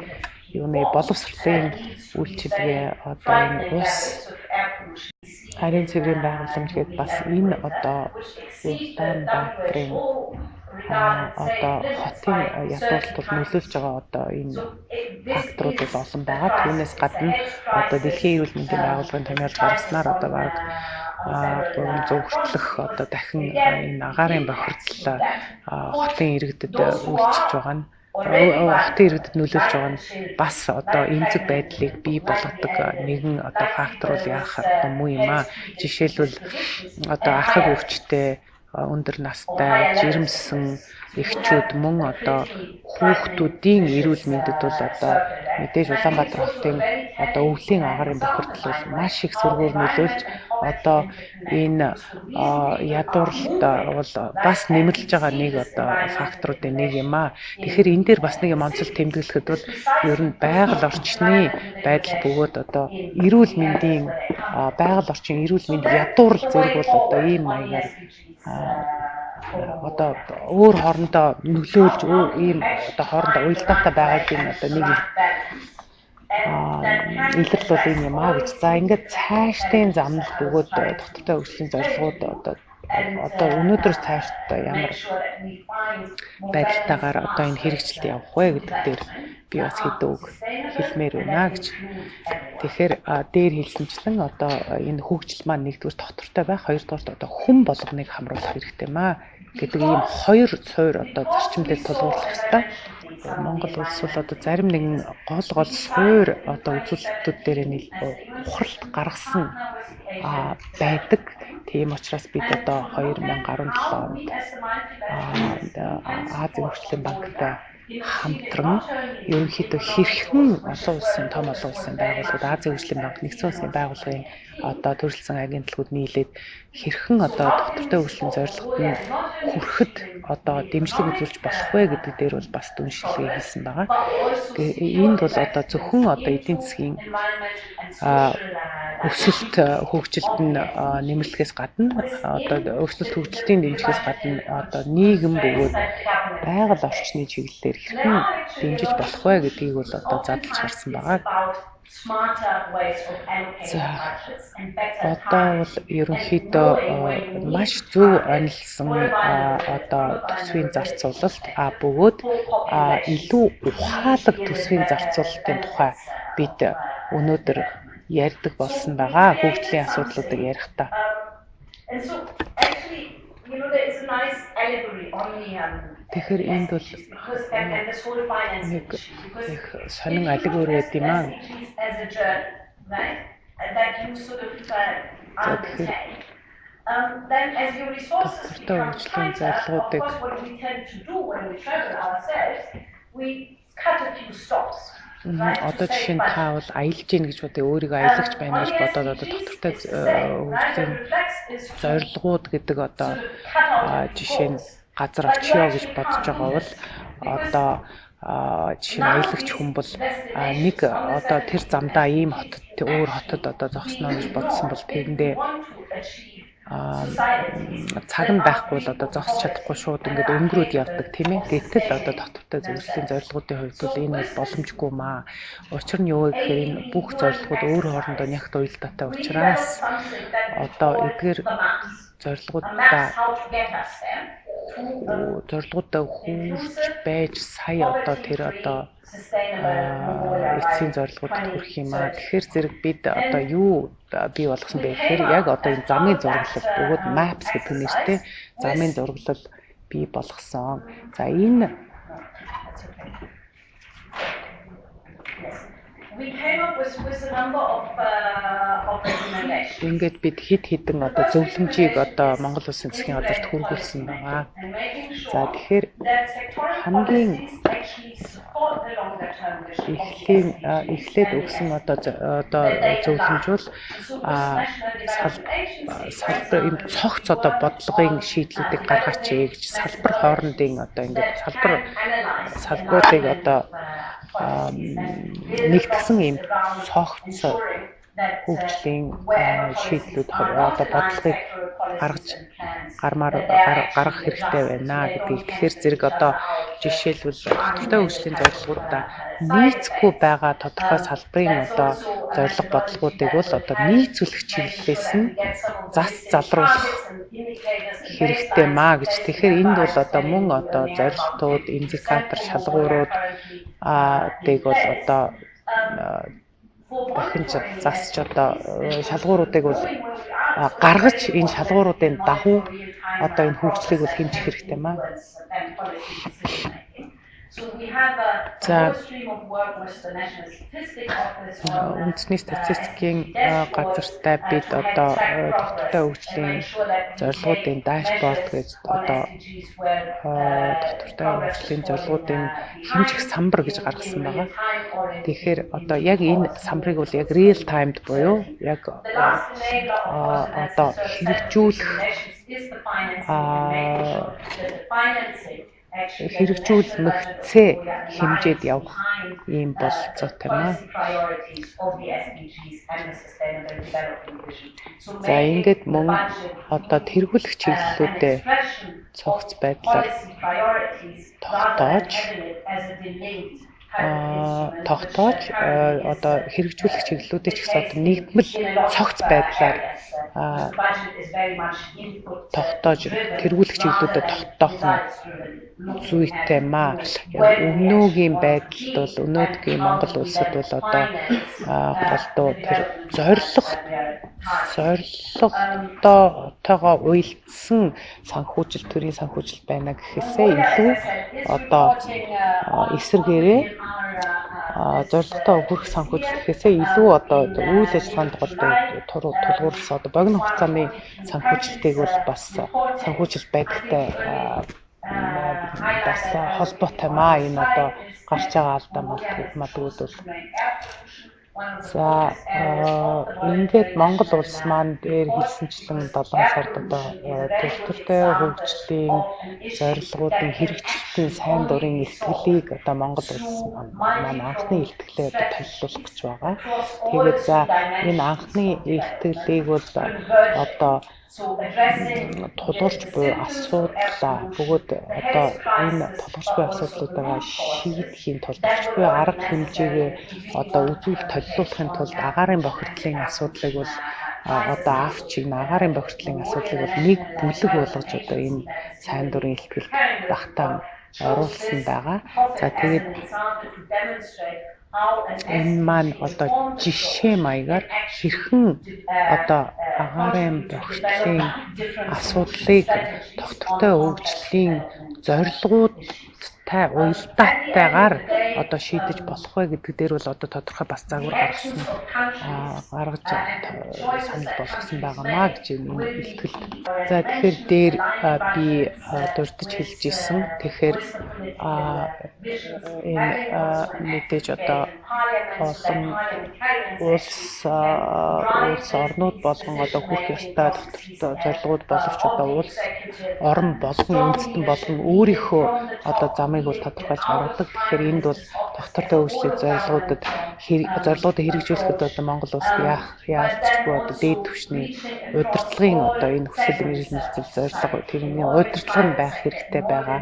юуны боловсролын үйлчилгээ, одоо энэ ус ариун цэврийн байгууламж гээд бас энэ одоо Улаанбаатарын одоо хотын ядуурлалд бол нөлөөлж байгаа одоо энэ факторууд бол олон байгаа. Түүнээс гадна одоо Дэлхийн эрүүл мэндийн байгууллагын томьёолж гаргаснаар одоо бараг 300 хүртэлх одоо дахин энэ агаарын бохирдол хотын иргэдэд үйлчилж байгаа нь, хотын иргэдэд нөлөөлж байгаа нь бас одоо эмзэг байдлыг бий болгодог нэгэн одоо фактор бол яах аргагүй муу юм аа. Жишээлбэл, одоо архаг өвчтэй, өндөр настай, жирэмсэн эгчүүд, мөн одоо хүүхдүүдийн эрүүл мэндэд бол одоо мэдээж Улаанбаатар хотын одоо өвлийн агаарын бохирдол бол маш их сөргөөр нөлөөлж одоо энэ ядуурлалт бол бас нэмэрлэж байгаа нэг одоо факторуудын нэг юм аа. Тэгэхээр энэ дээр бас нэг юм онцол тэмдэглэхэд бол ер нь байгаль орчны байдал бөгөөд одоо эрүүл мэндийн, байгаль орчин, эрүүл мэнд, ядуурл зэрэг бол одоо ийм маягаар одоо өөр хоорондоо нөлөөлж, ийм одоо хоорондоо уялдаатай байгааг нь одоо нэг илрэл бол энэ юм аа гэж. За, ингээд цаашдын замнал бөгөөд тогтвортой хөгжлийн зорилгууд одоо өнөөдрөөс цааш одоо ямар байдалтайгаар одоо энэ хэрэгжилт явах вэ гэдэг дээр би бас хэдэн үг хэлмээр байна гэж. Тэгэхээр дээр хэлсэнчлэн одоо энэ хөгжил маань нэгдүгээр тогтвортой байх, хоёрдугаарт одоо хүн болгоныг хамруулах хэрэгтэй маа гэдэг ийм хоёр суурь одоо зарчим дээр тулгуурлах хэрэгтэй. Монгол улс бол одоо зарим нэгэн гол гол суур одоо үзүүлэлтүүд дээр ухралт гаргасан байдаг. Тийм учраас бид одоо 2017 онд Азийн хөгжлийн банктай хамтран ерөнхийдөө хэрхэн олон улсын том олон улсын байгууллагууд, Азийн хөгжлийн банк, Нэгдсэн улсын байгууллагын одоо төрөлсөн агентлагууд нийлээд хэрхэн одоо доктортой хөгжлийн зорилгод нь хүрэхэд одоо дэмжлэг үзүүлж болох вэ гэдэг дээр бол бас дүн шинжилгээ хийсэн байгаа. Энд бол одоо зөвхөн одоо эдийн засгийн өсөлт хөгжилд нь нэмэрлэхээс гадна, одоо өсөлт хөгжилтийн дэмжихээс гадна одоо нийгэм бөгөөд байгаль орчны чиглэлээр хэрхэн дэмжиж болох вэ гэдгийг бол одоо задлж харсан байгаа. За, одоо бол ерөнхийдөө маш зөв онилсан одоо төсвийн зарцуулалт бөгөөд илүү ухаалаг төсвийн зарцуулалтын тухай бид өнөөдөр ярьдаг болсон байгаа, хөгжлийн асуудлуудыг ярихдаа. Тэгэхээр энд бол нэг их сонин алиг өөр байд юм аа. За, тэгэхээр доктортой хөгжлийн зорилгоудыг одоо жишээ нь та бол аялж гин гэж бодъё, өөрийгөө аялагч байна гэж бодоод одоо доктортой хөгжлийн зорилгууд гэдэг одоо жишээ нь газар очиё гэж бодож байгаа бол одоо жишээ нь аялагч хүн бол нэг одоо тэр замдаа ийм хотод, өөр хотод одоо зогсно гэж бодсон бол тэрэндээ цаг нь байхгүй бол одоо зогсож чадахгүй шууд ингээд өнгөрөөд явдаг, тийм ээ. Гэтэл одоо доктортой зөвлөлийн зорилгоудын хувьд бол энэ бол боломжгүй маа. Учир нь юу вэ гэхээр энэ бүх зорилгууд өөр хоорондоо нягт уялдаатай учраас одоо эдгээр зорилгоудаа хүрч байж сая одоо тэр одоо эцсийн зорилгоудад хүрэх юм аа. Тэгэхээр зэрэг бид одоо юу бий болгосон бэ гэхээр яг одоо энэ замын зураглал бөгөөд maps гэдэг нэртэй замын зураглал бий болгосон. За, энэ ингээд бид хэд хэдэн одоо зөвлөмжийг одоо Монгол Улсын засгийн газарт хүргүүлсэн байгаа. За, тэгэхээр хамгийн эхлийн эхлээд өгсөн одоо зөвлөмж бол салбар ийм цогц одоо бодлогын шийдлүүдийг гаргаач гэж, салбар хоорондын одоо ингээд салбаруудыг одоо нэгтгсэн ийм цогц хөгжлийн шийдлүүд, одоо бодлогыг гаргаж гармаар гаргах хэрэгтэй байна гэдгийг. Тэгэхээр зэрэг одоо жишээлбэл доктортой хөгжлийн зорилгоудаа нийцэхгүй байгаа тодорхой салбарын одоо зорилго бодлогоудыг бол одоо нийцүүлэх чиглэлээс нь зас залруулах хэрэгтэй маа гэж. Тэгэхээр энд бол одоо мөн одоо зорилтууд, индикатор, шалгуурууд дэг бол одоо дахин засч одоо шалгууруудыг бол гаргаж, энэ шалгууруудын дагуу одоо энэ хөгжлийг бол хэмжих хэрэгтэй маа. За, үндэсний статистикийн газартай бид одоо доктортой хөгжлийн зорилгоудын dashboard гэж, одоо доктортой хөгжлийн зорилгоудын хэмжих самбар гэж гаргасан байгаа. Тэгэхээр одоо яг энэ самбарыг бол яг real time-д буюу яг одоо хэрэгжүүлэх хэрэгжүүлмэгцээ хэмжээд явах ийм бололцоотой маа. За, ингээд мөн одоо тэргүүлэх чиглэлүүдээ цогц байдлаар тогтоож одоо хэрэгжүүлэх чиглэлүүдээ ч гэсэн одоо нэгдмэл цогц байдлаар тогтоож, тэргүүлэх чиглэлүүдэд тогтоох нь зүйтэй маа. Өмнөөгийн байдалд бол, өнөөдрийн Монгол улсад бол одоо голдуу тэр зорилготой зорилготойгоо уялдсан санхүүжилт, төрийн санхүүжилт байна гэхээсээ илүү одоо эсрэгээрээ зорилготой хүрэх санхүүжилт гэхээсээ илүү одоо үйл ажиллагаанд тулгуурласан одоо богино хугацааны санхүүжилтийг бол бас санхүүжилт байдагтай бас холбоотой маа энэ одоо гарч байгаа алдаа мадгууд бол. За, ингээд Монгол улс маань дээр хэлсэнчлэн 7 сард одоо төлтөртэй хөгжлийн зорилгоудын хэрэгжилтийн сайн дурын илтгэлийг одоо Монгол улс маань анхны илтгэлээ одоо толилуулах гэж байгаа. Тэгээд за энэ анхны илтгэлийг бол одоо тулгарч буй асуудлаа бөгөөд одоо энэ тулгарч буй асуудлуудаа шийдэхийн тулд орч буй арга хэмжээгээ одоо үзүүл толилуулахын тулд агаарын бохирдлын асуудлыг бол одоо авч энэ агаарын бохирдлын асуудлыг бол нэг бүлэг болгож одоо энэ сайн дурын илтгэлд багтаан оруулсан байгаа. За тэгээд энэ маань одоо жишээ маягаар хэрхэн одоо агаарын бохирдлын асуудлыг тогтвортой хөгжлийн зорилгоудтай уялдаатайгаар одоо шийдэж болох вэ гэдэг дээр бол одоо тодорхой бас загвар гаргасан, гаргаж санал болгосон байгаамаа гэж энэ илтгэлд. За тэгэхээр дээр би дурдж хэлж исэн. Тэгэхээр энэ мэдээж одоо олон улс орнууд болгон одоо хүрх ёстой тогтвортой зорилгууд боловч одоо улс орон болгон үндэстэн болгон өөрийнхөө одоо замыг бол тодорхойлж гаргадаг. Тэгэхээр энд бол тогтвортой хөгжлийн зорилгоудад зорилгоудыг хэрэгжүүлэхэд одоо Монгол улс яах яалчгүй одоо дээд түвшний удирдлагын одоо энэ хүсэл эрмэлзэл зорилго, тэрний удирдлага нь байх хэрэгтэй байгаа.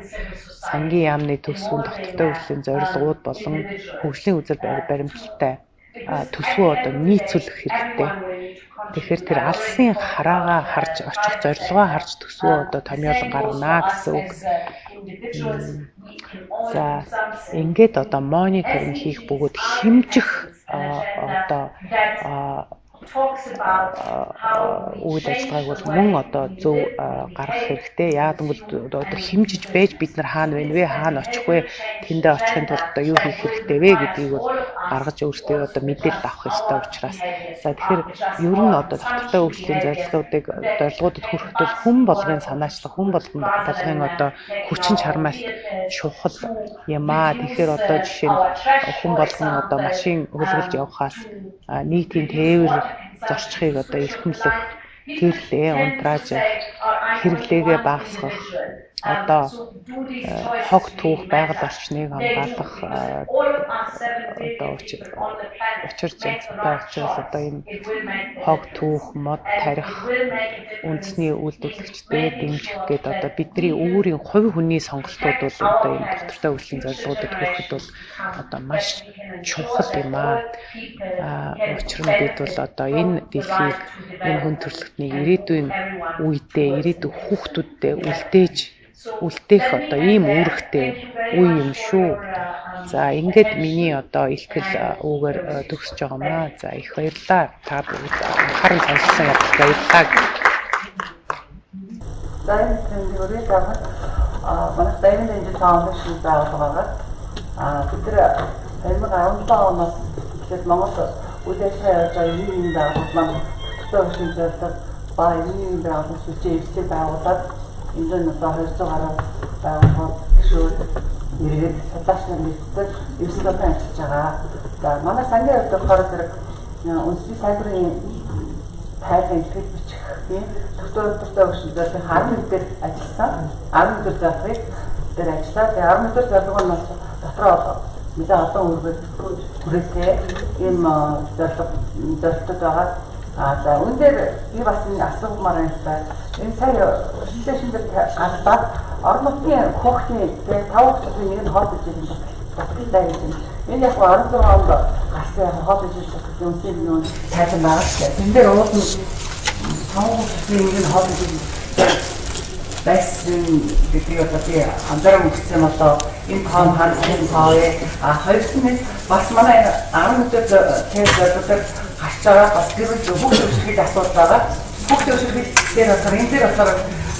Сангийн яамны төсвөн тогтвортой хөгжлийн зорилгууд болон хөгжлийн үзэл баримталтай төсвөө одоо нийцүүлэх хэрэгтэй. Тэгэхээр тэр алсын хараагаа харж очих зорилгоо харж төсвөө одоо томьёолон гаргана гэсэн үг. За ингээд одоо мониторинг хийх бөгөөд хэмжих одоо үйл ажиллагааг бол мөн одоо зөв гаргах хэрэгтэй. Яагаад гэвэл одоо хэмжиж байж бид нар хаана байна вэ, хаана очих вэ, тэндээ очихын тулд одоо юу хийх хэрэгтэй вэ гэдгийг бол гаргаж өөртөө одоо мэдээлэл авах ёстой учраас. За тэгэхээр ер нь одоо тогтвортой хөгжлийн зорилгоудад хүрэхэд бол хүн болгын санаачлах, хүн болгын одоо хүчин чармайлт чухал юм аа. Тэгэхээр одоо жишээ нь хүн болгон одоо машин хөлгөлж явхаас нийтийн тээвэр зорчихыг одоо эрхэмлэх, гэрлээ унтрааж хэрэглээгээ багасгах, одоо хог түүх байгаль орчныг хамгаалах, одоо учир зүйтэй учраас одоо энэ хог түүх мод тарих үндэсний үйлдвэрлэгчдээ дэмжих гээд одоо бидний өөрийн хувь хүний сонголтууд бол одоо энэ тогтвортой хөгжлийн зорилгоудад хүрэхэд бол одоо маш чухал юм аа. Учир нь бид бол одоо энэ дэлхийг, энэ хүн төрөлхтнийг ирээдүйн үедээ, ирээдүйн хүүхдүүддээ үлдээх одоо ийм үүрэгтэй үе юм шүү. За ингээд миний одоо илтгэл үүгээр төгсөж байгаамаа. За их баярлалаа. Та бүгд анхааран сонссон явдалд баярлалаа. За энэ тэмдэглэрийг авах манай Diamond Angel Foundation байгууллага байгаа. Бид нар 2017 оноос эхлээд Монгол үйл ажиллагаа явуулж байгаа нийгмийн байгууллага маань тогтвортой хөгжлийн зорилго ба нийгмийн байгууллага сүлжээ эрсдэл байгуулад энэ нь одоо 200 гаруй байгууллагууд, гишүүд, иргэд, судлаач нар нэгдсэн 9 7 ажиллаж байгаа. За манай сангийн хувьд болохоор зэрэг үндэсний сайн дурын тайлан илтгэл бичих тийм тогтвортой хөгжлийн зорилгын 11 дээр ажилласан. 11 дэх зорилгыг дээр ажиллаа. Тэгээ 11 дэх зорилго нь бас дотроо нэлээд олон үүргээр хүрээтэй ийм зорилго зорилтод байгаа. За үүн дээр би бас нэг асуумаар байна л да. Энэ сая шилжүүлсэн дээр гарлаа. Орон нутгийн хүүхдийн тэгээ 5 хүүхдийн нэг нь хоол ижил юм дутагдaltaй гэж юм. Энэ яг 16 онд гарсан яг хоол ижил дутагдлын үндсийн нүүн тайлан байгаа шүү дээ. Тэн дээр уул нь 5 хүүхдийн нэг нь хоол ижил байсан гэдгийг одоо би анзааран өгсөн одоо энэ тоон хансан тоо. А хоёр нь бас манай 11 дэх тэр зорилгоор гарч байгаа бас гэр бүл бүх төвшөрхийг асуудал байгаа. Хүүхдийн хүчирхийлэл дээр болохоор энэ дээр болохоор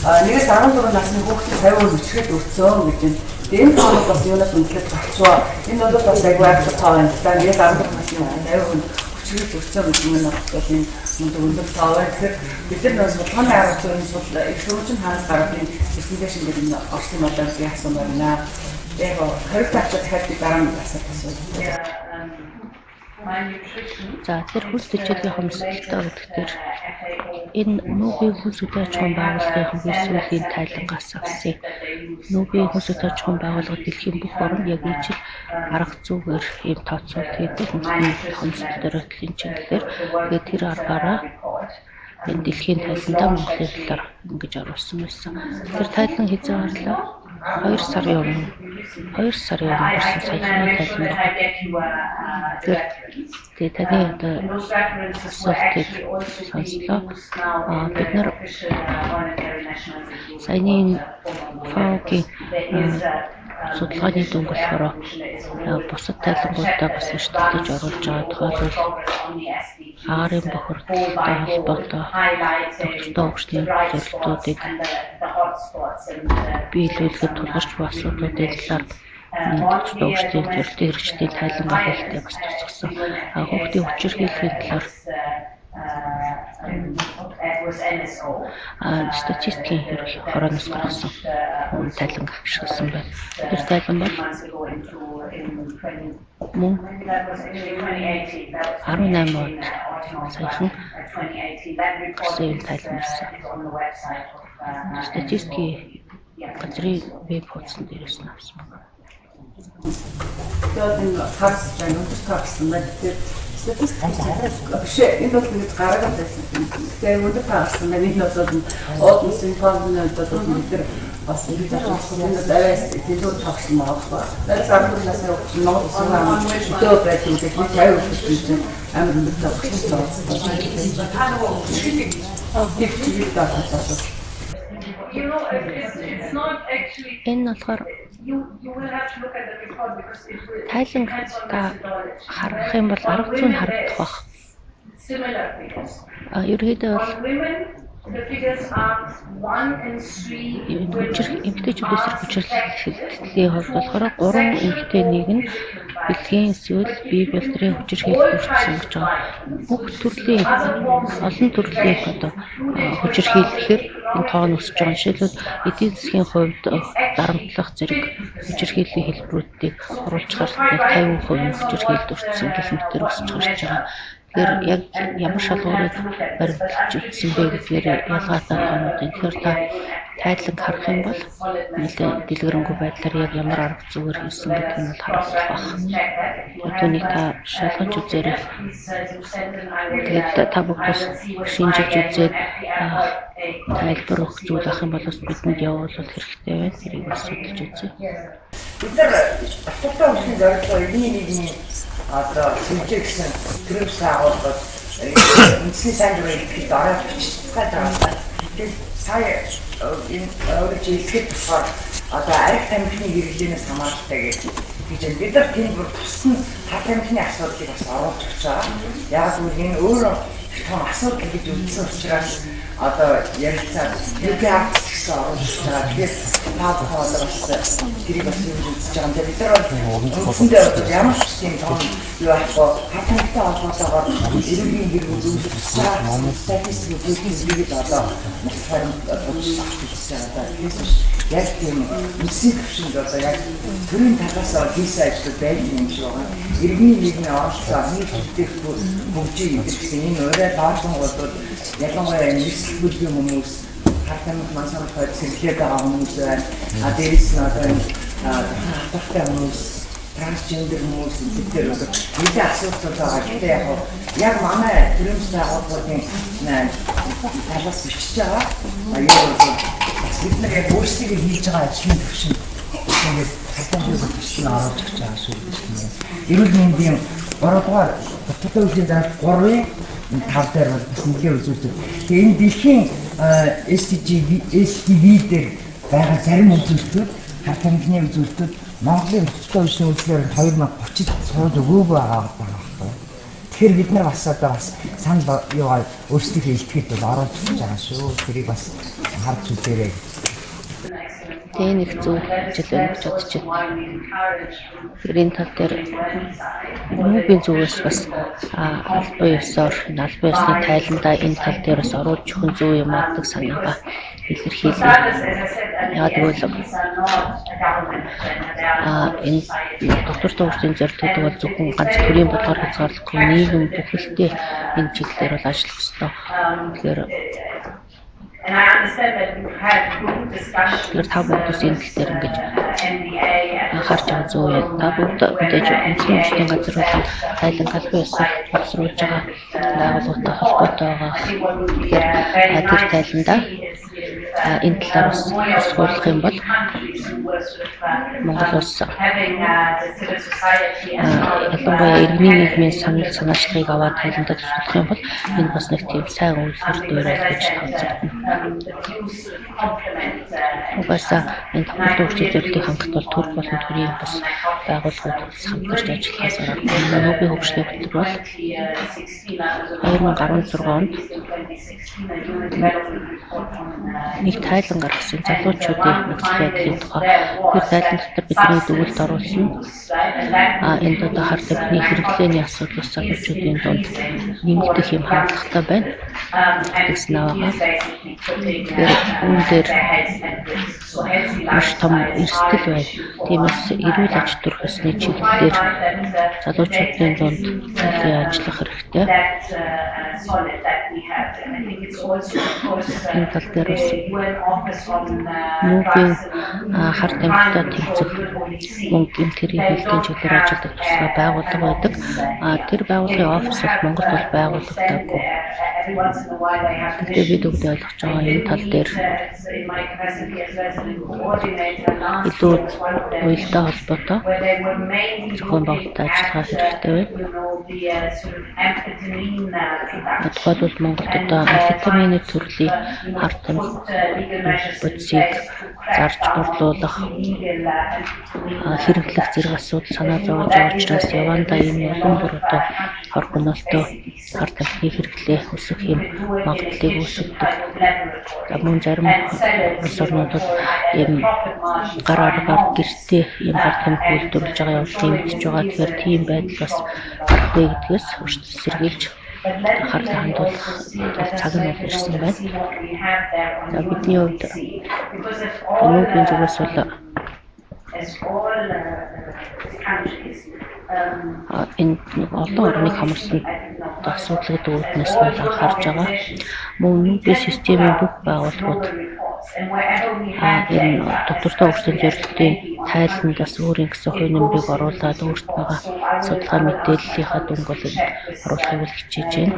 1-ээс 14 насны хүүхдийн 50% хүчирхийлэл өртсөн гэж байна. Тэгээ энэ тоонууд бас юунаас үнэлээд гарчваа. Энэ бол бас айгүй айхтар тоо байна л да. 1-ээс 14 насны 50% хүчирхийлэл өртсөн гэдэг нь бол энэ өндөр тоо байна. Тэгэхээр бид нар нөө судалгааны арга зүйн судал их сурвалжин хаанаас гараад энэ presentation дээр энэ орсон болоо гэж асуумаар байна. Яг хариулт авчаад дахиад би дараа нь асуулт асууя. За тэр хөлс төчөөлийн хомсдолтой гэдэг дээр энэ НҮБ-ийн хөлс өдөө аж ахуйн байгууллагын хамгийн сүүлийн тайлангаас авсан. НҮБ-ийн хөлс өдөө аж ахуйн байгууллага дэлхийн бүх оронд яг ижил арга зүгээр ийм тооцоолт хийдэг хүмүүсийн хомсдол дөрөвтлийн чиглэлээр. Тэгээд тэр аргаараа энэ дэлхийн тайландаа Монголын талаар ингэж оруулсан байсан. Тэр тайлан хэзээ гарлаа? 2 сарын өмнө. 2 сарын өмнө гарсан саяхны тайлан байна. Тэгээ таны одоо асуултыг сонслоо. Бид нар саяны энэ ФАО-гийн судалгааны дүнг болохоор бусад тайлангуудаа бас өртөлдөж оруулж байгаа. Тухайлбал агаарын бохирдолтой холбоотой доктортой хөгжлийн зорилтуудыг биелүүлэхэд тулгарч буй асуудлуудын талаар доктортой хөгжлийн зорилтын хэрэгжлийн тайлан хэлэлтээ бас тусгасан. Хүүхдийн хүчирхийллийн талаар статистикийн хорооноос гаргасан тайлан ашигласан байна. Тэр тайлан бол мөн 18 онд саяхан гарсан юм тайлан байсан. Статистикийн газрын веб хуудсан дээрээс нь авсан байна. Тэгээд энэ цаас байна, өндөр таа гэсэн байна. Тэгэхээр статистик биш ээ. Энэ бол ингэж гараад байсан. Тэгэхээр өндөр таа гарсан байна. Энэ бол Odinson фондын хувьд бол бид нар бас ингэж авсан. Энэ бол арай илүү тогсон байгаа байхгүй. Арай 14 насны хүүхд Монгол улсын хөдөө байдаг юм шиг 50% гэж амар өндөр таа гарсан. Та нөгөө хүчирхийлэл гэж байна. Энэ болохоор тайлан та харах юм бол арга зүйн харагдах бах. Ерөнхийдөө бол эмэгтэйчүүд эсрэг хүчирхийллийн хувьд болохоор 3 эмэгтэй нэг нь бэлгийн эсвэл бие бэлдрийн хүчирхийлэлд өртсөн гэж байгаа. Бүх төрлийн олон төрлийн одоо хүчирхийлэхээр энэ тоо нь өсөж байгаа. Жишээлбэл эдийн засгийн хувьд дарамтлах зэрэг хүчирхийллийн хэлбэрүүдийг оруулчихаар 50% хүчирхийлэлд өртсөн гэх мэтэр өсөж гарч байгаа. Тэгэхээр яг ямар шалгуурыг баримталж үзсэн бэ гэдгээр ялгаатай тоонууд. Тэгэхээр та тайланг харах юм бол нэлээд дэлгэрэнгүй байдлаар яг ямар арга зүгээр хийсэн гэдэг нь бол харагдах байх. Түүнийг та шалгаж үзээрэй. Тэгээд та бүгд бас шинжилж үзээд тайлбар өгөх зүйл ах юм бол бас бидэнд явуулвал хэрэгтэй байна. Тэрийг бас судалж үзье. Бид нар татвартай хөгжлийн зорилгоо иргэний нийгмийн одоо сэмжээ гэсэн төрийн байгууллагад үндсний сайн дурын илтгэлд ороод бичиж байгаа юм. Тэгэхээр сая энэ өөрөөр хэлэхэд болохоор одоо арх тамхины хэрэглээнээс хамааралтай гэж байна. Бид нар тэнд бүр туссан хар тамхины асуудлыг бас оруулж өгч байгаа. Яг үл энэ өөрөө том асуудал гэж үзсэн учраас одоо ярилцаад UPR гэсэн оруулж өгч байгаа. Тэгэхээр та бүхэн одоо бас тэрийг бас юу үзэж байгаа юм. Бид нар бол үндсэндээ одоо ямар ч тийм том юу байхгүй хар тамхитай холбоотойгоор эрүүгийн хэрэгүүд үүсгэж байгаа статистик үзүүлэлтийг одоо нас баримт авч байгаа. Тэрнээс биш яг тийм үндсийн түвшинд одоо яг төрийн талаас хийсэн ажлууд байдаг юм шиг байгаа. Иргэний нийгмийн оролцоо нийт бүтээгдэхүүн хөгжиж гэсэн энэ урай баасан бол ялангуяа энэ эрсдэл хүмүүс хар тамхи мансууруулахад сэргэлээд байгаа хүмүүс байна. А дээрэс нь одоо энэ хатартай хүмүүс, трансгендер хүмүүс энэ төр одоо нэлээд асуудал байгаа. Гэхдээ яг яг манай төрийн байгууллагын талаас бичиж байгаа. Юу бол бас бид нар яг өөрсдөө хийж байгаа ажлын төвшин ингээд хар тамхины төвшин оруулж өгч байгаа шүү дээ. Эрүүл мэндийн 3 дугаар татвартай хөгжлийн заралт 3-ын 5 дээр бол бас нэлээд үзүүлдэг. Тэгээ энэ дэлхийн SDG дээр байгаа зарим үзүүлэлтүүд, хар тамхины үзүүлэлтүүд Монголын татвартай хөгжлийн үйлчлэлээр 2030-д сууж өгөөгүй байгаа байхгүй. Тэгэхээр бид нар бас одоо бас санал юугаа өөрсдийнхөө илтгэхэд бол оруулж өгч байгаа шүү. Тэрийг бас харж үзээрэй. Тэгээ нэг зөв ажил байна гэж бодож байна. Тэгэхээр энэ тал дээр нүүбийн зүгээс бас албан ёсоор энэ албан ёсны тайландаа энэ тал дээр бас оруулж өгөх нь зөв юм аа гэдэг санаагаа илэрхийлье. Яг тэгвэл энэ доктортой хөгжлийн зорилт гэдэг бол зөвхөн ганц төрийн бодлогоор хязгаарлахгүй нийгэм бүхэлдээ энэ чиглэлээр бол ажиллах ёстой. Тэгэхээр Тэгэхээр та бүгд бас энэ тал дээр ингэж анхаарч байгаа зөв юм. Та бүгд мэдээж үндэсний хөгжлийн газар болон тайлан албан ёсоор боловсруулж байгаа байгууллагатай холбоотой байгаа. Тэгэхээр тэр тайландаа энэ талаар бас тусгуулах юм бол Монгол улс ялангуяа иргэний нийгмийн санал санаачлагыг аваад тайландаа тусгуулах юм бол энэ бас нэг тийм сайн үйлдвэр дээр бол гэж тооцогдно. Угаасаа энэ тохиолдол хөгжлийн зорилтыг хангахад бол төр болон төрийн бас байгууллагууд хамтарч ажиллахаас аргагүй. Нүүбийн хөгжлийн хөтөлбөр бол 2016 онд нэг тайлан гаргасан залуучуудын нөхцөл байдлын тухай. Тэр тайлан дотор бидний дүгэлт оруулсан. Энд одоо хар тамхины хэрэглээний асуудал бас залуучуудын дунд нэмэгдэх юм хандлагатай байна гэсэн байгаа. Тэгэхээр үүн дээр маш том эрсдэл байна. Тиймээс эрүүл аж төрөх ёсны чиглэлээр залуучуудын дунд нэлээд ажиллах хэрэгтэй. Энэ тал дээр бас нүүбийн хар тамхитай тэмцэх мөн гэмт хэргийн хэлтийн чиглэлээр ажилладаг тусгай байгууллага байдаг. Тэр байгууллагын офис бол Монголд бол байгуулагдаагүй. Гэхдээ бид бүгд ойлгож байгаа энэ тал дээр илүү уялдаа холбоотой зохион байгуулалттай ажиллагаа хэрэгтэй байна. Тухайлбал Монголд одоо амфетамины төрлийн хар тамхи бодисыг зарж борлуулах, хэрэглэх зэрэг асуудал санаа зовж байгаа учраас явандаа ийм улам бүр одоо хор хөнөөлтөө хар тамхины хэрэглээ өсөх юм магадлалыг үүсгэдэг. За мөн зарим улс орнуудад ийм гар аргаар гэртээ ийм хар тамхи үйлдвэрлэж байгаа явдал нэмэгдэж байгаа. Тэгэхээр тийм байдал бас гарах вэ гэдгээс өөрсдөө сэргийлж анхаарлаа хандуулах цаг нь бол ирсэн байна. За бидний хувьд нүүбийн зүгээс бол энэ нэг олон орныг хамарсан асуудал гэдэг үүднээс нь анхаарч байгаа. Мөн нүүбийн системийн бүх байгууллагууд энэ доктортой хөгжлийн зорилтын тайланд бас өөрийн гэсэн хувь нэмрийг оруулаад өөрт байгаа судалгаа мэдээллийнхаа дүнг бол оруулахыг бол хичээж байна.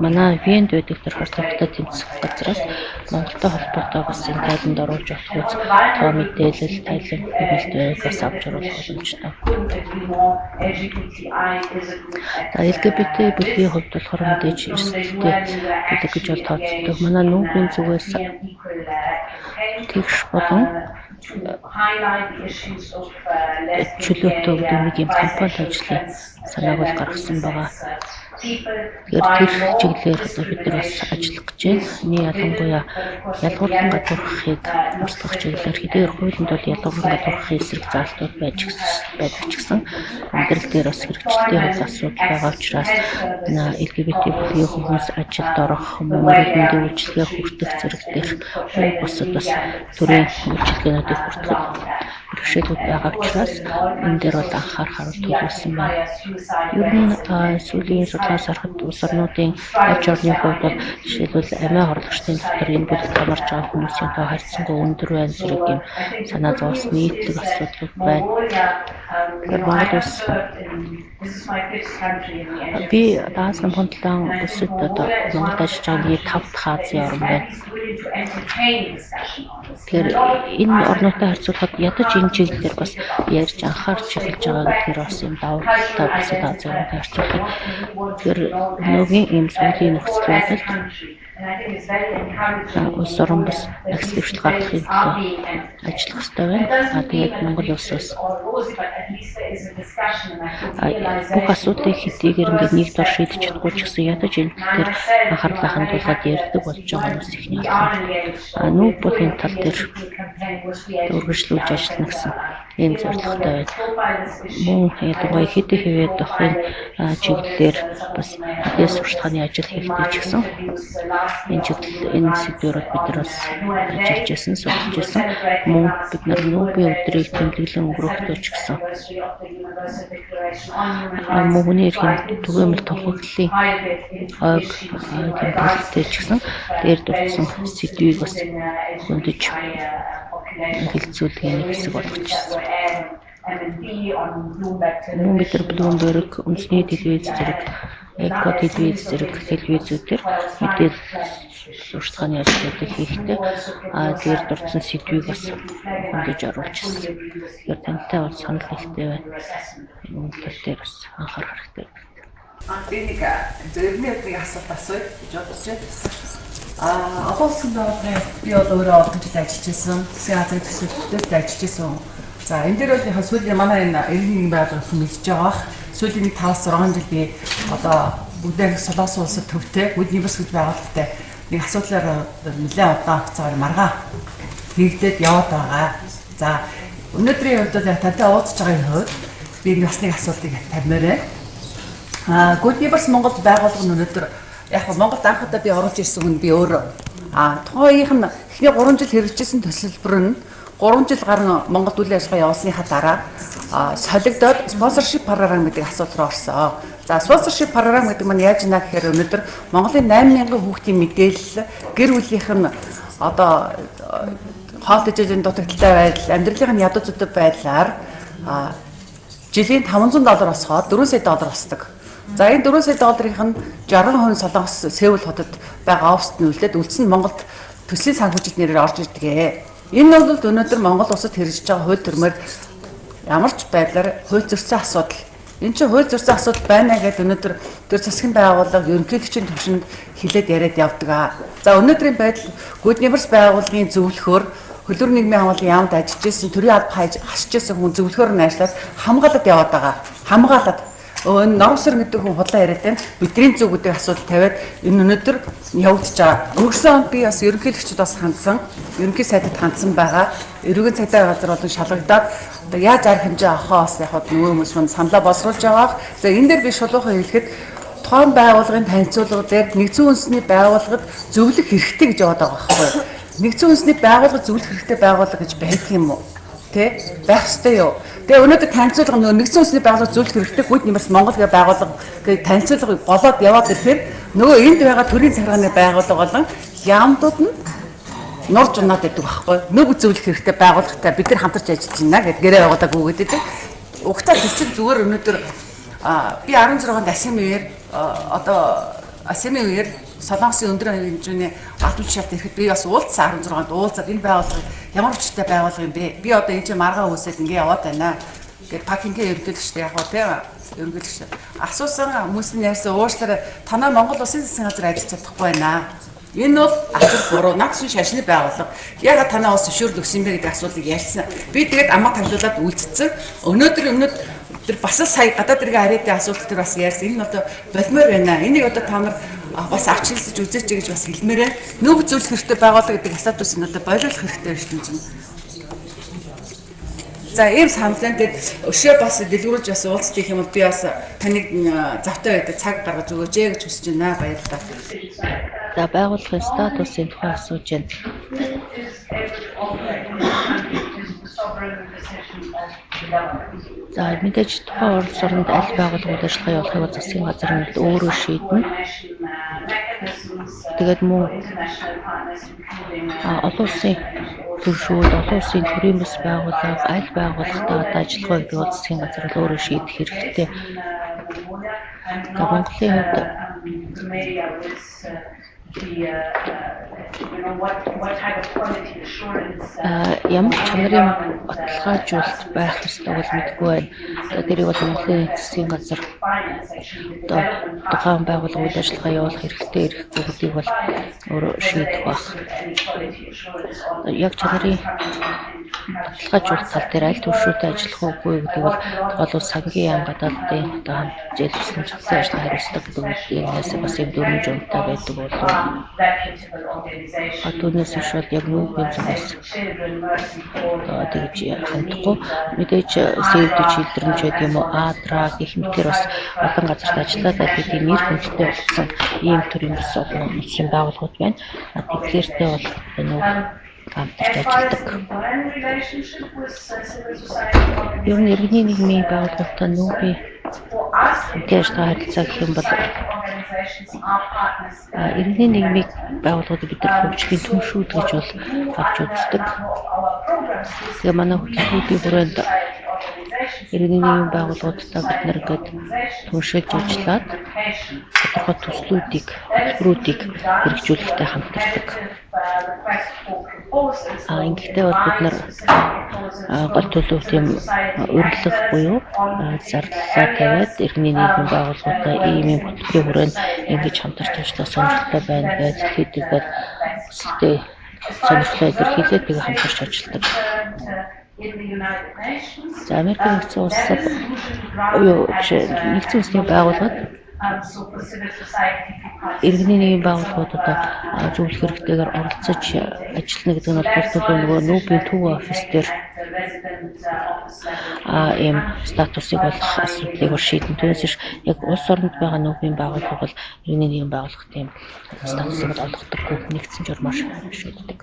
Манай Венд байдаг тэр хар тамхитай тэмцэх газраас Монголтой холбоотой бас энэ тайланд оруулж болох үз тоо мэдээлэл, тайлан нэмэлт бас авч оруулах боломжтой. За LGBT бүлгийн хувьд болохоор мэдээж эрсдэлтэй бүлэг гэж бол тооцогддог. Манай нүүбийн зүгээс тэгш болон чөлөөтэй гэдэг нэг юм компани ажлын санааг бол гаргасан байгаа. Тэгэхээр тэр чиглэлээр одоо бид нар бас ажиллах гэж байна. Миний ялангуяа ялгуурлан гадуурхахыг устгах чиглэлээр хэдийгээр хуулинд бол ялгуурлан гадуурхахын эсрэг заалтууд байдаг ч гэсэн амьдрал дээр бас хэрэгжилтийн хувьд асуудал байгаа учраас LGBT бүлгийн хүмүүс ажилд орох, мөн эрүүл мэндийн үйлчилгээ хүртэх зэрэг дээр бусад бас төрийн үйлчилгээнүүдийг хүртэхэд бэрхшээлүүд байгаа учраас энэ дээр бол анхаарах төлөвлөсөн байна. Ер нь сүүлийн судалгаас харахад улс орнуудын аж орны хувьд бол жишээлбэл амиа хорлогчдын дотор энэ бүлэгт хамаарч байгаа хүмүүсийн тоо харьцангуй өндөр байна зэрэг юм санаа зовс нийтлэг асуудлууд байна. Тэгэхээр Монгол улс би Аз номхон далайн улсад одоо Монголд ажиллаж байгаа нэг 5 дахь Азийн орн байна. Тэгэхээр энэ орнуудтай харьцуулахад ядаж энэ чиглэлээр бас ярьж анхаарч эхэлж байгаа гэдгээр бас юм давуу талтай бусад Азийн орнуудтай харьцуулахад тэгэхээр өнөөгийн ийм сүүлийн нөхцөл байдалд улс орон бас агс дэвшил гаргахын төлөө ажиллах хэрэгтэй байна. А тэгээд Монгол улс бас Бүх асуудлыг хэдийгээр ингээд нэг дор шийдэж чадахгүй ч гэсэн ядаж энэ тал дээр анхаарлаа хандуулад ярьдаг болж байгаа нь бас ихний алхам. Нүүб бол энэ тал дээр үргэлжлүүлж ажиллана гэсэн ийм зорилготой байна. Мөн ялангуяа хэдий хэвээд охин чиглэлээр бас нэлээд сурталчилгааны ажил хийхдээ ч гэсэн энэ чиглэл энэ сэдвээр бид нар бас ажиллаж байсан, судалж байсан. Мөн бид нар нүүбийн өдрийг тэмдэглэн өнгөрөхдөө ч гэсэн мөн хүний эрхийн түгээмэл тунхаглалын ойг тэмдэглэлтэй ч гэсэн дээр дурдсан сэдвийг бас хөндөж хэлэлцүүлгийн нэг хэсэг болгочихсон. Мөн бид нар Bloomberg, үндэсний телевиз зэрэг, Эко телевиз зэрэг телевизүүдээр мэдээлэл сурталчилгааны ажлуудыг хийхдээ дээр дурдсан сэдвийг бас хөндөж оруулчихсан. Тэгэхээр тантай бол санал нэгтэй байна. Энэ тал дээр бас анхаарах хэрэгтэй. Би нэг зөвмөр нэг асуулт асууя гэж бодож байна. Олон улсын байгууллагын би бол өөрөө олон жил ажиллаж байсан. Засгийн газрын төсөөлөлтөд ажиллаж байсан. За энэ дээр бол яг сүүлийн манай энэ 91 байгууллага мэдж байгаа бах. Сүүлийн 5-6 жил би одоо бүгдээ Солонгос улсад төвтэй Good Neighbors гэж байгууллагатай нэг асуудлаар нэлээд удаан хугацаагаар маргаа хийгдээд яваад байгаа. За өнөөдрийн хувьд бол тантай уулзж байгаагийн хувьд би бас нэг асуултыг тавьмаар байна. Good Neighbors Монгол байгууллага нь өнөөдөр яг Монголд анх удаа би оруулж ирсэн хүн би өөрөө. Тухайн үеийнх нь эхний 3 жил хэрэгжижсэн төсөлбөр нь 3 жил гарan Монголд үйл ажиллагаа явуулсныхаа дараа солигдоод sponsorship program гэдэг асуудал руу орсон. За sponsorship program гэдэг маань яаж ийна гэхээр өнөөдөр Монголын 8000 хүүхдийн мэдээлэл, гэр бүлийнх нь одоо хоол тэжээлийн дутагдaltaй байдал, амьдралын ядуу зүтэг байдлаар жилийн $500 босгоод 4 сая доллар босдог. За энэ 4 сая долларын нь 60% Солонгос Сеул хотод байгаа оффист нь үлдээд үлдсэн нь Монголд төслийн санхүүжилт нэрээр орж ирдэг. Энэ бол өнөөдөр Монгол улсад хэрэгжиж байгаа хууль дүрмээр ямар ч байдлаар хууль зөрчсөн асуудал. Энэ чинь хууль зөрчсөн асуудал байна гэдээ өнөөдөр төр засгийн байгууллага ерөнхийлөгчийн түвшинд хилээд яриад явдаг. За өнөөдрийн байдал Good Neighbors байгууллагын зөвлөхөөр Хөлөр нийгмийн хамгааллын яамд ажиллаж исэн, төрийн алба хасж исэн хүн зөвлөхөөр нь ажиллаад хамгаалаад яваад байгаа. Хамгаалаад энэ Номсор гэдэг хүн худлаа яриад байна. Бидний зүг гэдэг асуудал тавиад энэ өнөөдөр явагдаж байгаа. Өнгөрсөн онд би бас ерөнхийлөгчд бас хандсан, ерөнхий сайдад хандсан байгаа. Эрүүгийн цагдаа газар болон шалгагдаад одоо яаж арга хэмжээ авах бас яг нөгөө хүмүүс мань саналаа боловсруулж байгаа. За энэ дээр би шулуухан хэлэхэд тухайн байгууллагын танилцуулга дээр нэгдсэн үндэсний байгууллагад зөвлөх хэрэгтэй гэж яваад байгаа байхгүй юу? Нэгдсэн үндэсний байгууллага зөвлөх хэрэгтэй байгууллага гэж байдаг юм уу? Тэ? Байх ёстой юу? Тэгээ өнөөдөр танилцуулга нөгөө нэгдсэн үндэсний байгууллага зөвлөх хэрэгтэй Good Neighbors Монгол гэх байгууллага гэж танилцуулгыг болоод яваад ирэхээр нөгөө энд байгаа төрийн захиргааны байгууллага болон яамдууд нь нурж унаад байдаг байхгүй. Нөгөө зөвлөх хэрэгтэй байгууллагатай бид нар хамтарч ажиллаж байна гэд гэрээ байгууллага гүгээд байдаг. Угтаа тэр чинь зүгээр өнөөдөр би 16 онд АСИМ үеэр одоо АСИМ үеэр Солонгосын өндөр хэмжээний албан тушаалд ирэхэд би бас уулзсан 16-нд уулзаад энэ байгууллагыг ямар учиртай байгууллага юм бэ? Би одоо энэ чинь маргаан үүсээд ингэ яваад байна. Гэт Пакингийн ерөнхийлөгчтэй яг гоо тийм ерөнхийлөгч. Асуусан хүмүүс нь ярьсан уушлаарай танаа Монгол улсын засгийн газар ажиллаж чадахгүй байна. Энэ бол асар буруу. Наад чинь шашны байгууллага. Яагаад танаа улс зөвшөөрөл өгсөн бэ гэдэг асуултыг ярьсан. Би тэгээд амаа тавлуулаад үлдсэн. Өнөөдөр бас л сая гадаад иргэн харьяатын асуулт төр бас ярьсан. Энэ нь одоо болмоор байна. Энийг одоо та нар бас авч хэлсэж үзээч гэж бас хэлмээрээ. Нүүб зөвлөх хэрэгтэй байгууллага гэдэг статусыг одоо болиулах хэрэгтэй юм чинь. За ийм саналын дээр өшөө бас дэлгэрүүлж бас уулзах юм бол би бас таныг завтай байдаг цаг гаргаж өгөөч гэж хүсэж байна. Баярлалаа. За байгууллагын статусын тухай асууж байна. За мэдээж тухайн улс оронд аль байгууллага үйл ажиллагаа явуулахыг бол засгийн газар нь өөрөө шийднэ. Тэгээд мөн олон улсын түвшүүд, олон улсын төрийн бас байгууллага, аль байгууллагатай одоо ажиллах вэ гэдэг бол засгийн газар бол өөрөө шийдэх хэрэгтэй. За Монголын хувьд ямар чанарын баталгаажуулалт байх ёстойг бол мэдэхгүй байна. Тэрийг бол Монголын засгийн газар одоо тухайн байгууллага үйл ажиллагаа явуулах хэрэгтэй эрхгүй гэдгийг бол өөрөө шийдэх байх. Яг чанарын Баталгаажуулах тал дээр аль түвшүүтэй ажиллах уугүй гэдэг бол тухайлбал сангийн яам гадаадын одоо хамт зээл тусламж алсын ажлыг хариуцдаг гэдэг үгнээс бас юм дөрвөн журмтай байдаг болов. Түүнээс биш бол яг нүүбийн зүгээс одоо тэгж хандахгүй мэдээж Save the Children ч гэдэг юм уу, ADRA гэх мэтэр бас олон газарт ажиллаад бидний нэр хүндтэй болсон ийм төрлийн бас олон улсын байгууллагууд байна. Тэдгээртэй бол нүүб хамтарч ажилладаг. Ер нь иргэний нийгмийн байгууллагатай нүүбийн хамтын ажиллагаа харилцаа гэх юм бол иргэний нийгмийн байгууллагуудыг бид нар хөгжлийн түншүүд гэж бол авч үздэг. Тэгээ манай хөтөлбөрүүдийн хүрээнд иргэний нийгмийн байгууллагуудтай бид нар ингээд түншилж ажиллаад тодорхой төслүүдийг, хөтөлбөрүүдийг хэрэгжүүлэхдээ хамтардаг. Ингэхдээ бол бид нар гол төлөв тийм урилга буюу зарлалаа тавиад иргэний нийгмийн байгууллагуудаа ийм ийм хөтөлбөрийн хүрээнд ингэж хамтарч ажиллах сонирхолтой байна гэж хэлдэг бол хүсэлтээ сонирхлоо илэрхийлээд тэгээ хамтарч ажилладаг. За Америк нэгдсэн улсад нэгдсэн улсны байгууллагад иргэний нийгмийн байгууллагууд одоо зөвлөх хэрэгтэйгээр оролцож ажиллана гэдэг нь бол гол төлөв нөгөө нүүбийн төв офис дээр ийм статусыг олох асуудлыг бол шийдэн. Түүнээс биш яг улс оронд байгаа нүүбийн байгууллага бол иргэний нийгмийн байгууллагын тийм статусыг бол олгодоггүй, нэгдсэн журмаар шийддэг.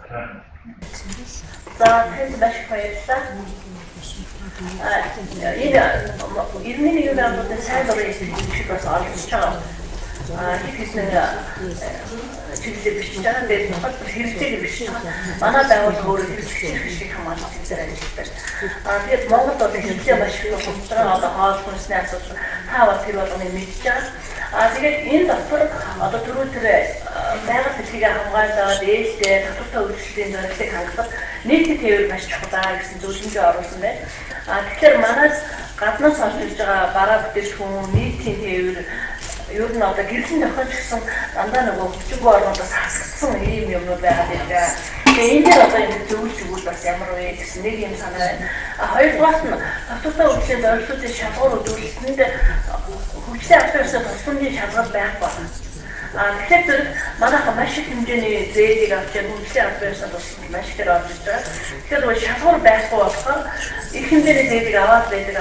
За танд маш их баярлалаа. Энэ иргэний нийгмийн байгууллагын сайн дурын шиг бас оролцож байгаа. Хэд хэдэн чиглэлээр бичиж байгаа. Тэгээд тухайлбал хэрэгцээг бичиж байгаа. Манай байгууллага өөрөө хэрэгцээний шиг хамгаалах чиглэлээр ажилладаг. Тэгээд Монголд бол хэрэгцээ маш их болж байгаа. Одоо хоол хүнсний асуудал та бол тэр болгоныг мэдж байгаа. Тэгээд энэ дотор одоо түрүү тэр байгаль дэлхийг хамгаалаад ээлтэй татвартай үйлчлэлийн зорилтыг хангахад нийтийн тээвэр маш чухал гэсэн зөвлөмжөө оруулсан байна. Тэгэхээр манаас гаднаас орж ирж байгаа бараа бүтээгдэхүүн нийтийн тээвэр ер нь одоо гэрлийн зохиолч гэсэн дандаа нөгөө хүчингүй орнуудаас хасагдсан ийм юмнууд байгаа даа. Тэгээ энэ дээр одоо ингэ зөвлөж өгвөл бас ямар вэ гэсэн нэг юм санаа байна. Хоёрдугаарт нь татвартай үйлчлэлийн зорилтуудын шалгуур үзүүлэлтэнд хөгжлийн албан ёсны тусламжийн шалгал байхгүй байна. Тэгэхээр зэрэг манайхан маш их хэмжээний зээлийг авч байгаа хөгжлийн албан ёсны тусламж маш ихээр орж иж байгаа. Тэгэхээр нөгөө шалгуур байхгүй болохоор их хэмжээний зээлийг аваад байдаг.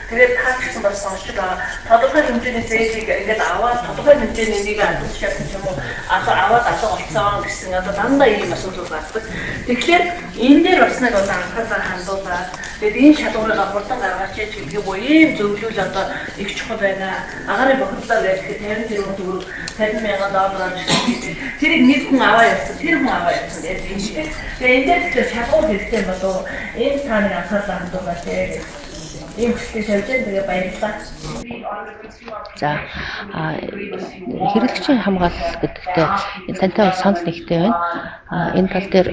Тэгээд та ч гэсэн бас сонсч байгаа. Тодорхой хэмжээний зээлийг ингээд аваад тодорхой хэмжээний нэг албан тушаалсан ч юм уу аваад алга болсон гэсэн одоо дандаа ийм асуудал гардаг. Тэгэхээр энэ дээр бас нэг одоо анхаарлаа хандуулаад тэгээд энэ шалгуурыг хурдан гаргаач гэдэг юм уу ийм зөвлөл одоо их чухал байна. Агаарын бохирдлоор ярих 50 тэрбум төгрөг 50 мянган доллараар гэдэг. Тэрийг нэг хүн аваа явсан, тэр хүн аваа явсан гэж юм шиг. Тэгээ энэ дээр тэгэхээр шалгуур хэрэгтэй болов энэ та нэг анхаарлаа хандуулаач гэж. Ийм хүслийг тавьж байна. Тэгээ баярлалаа. За хэрэглэгчийн хамгаалал гэдэгтээ энэ тантай бол санал нэгтэй байна. Энэ тал дээр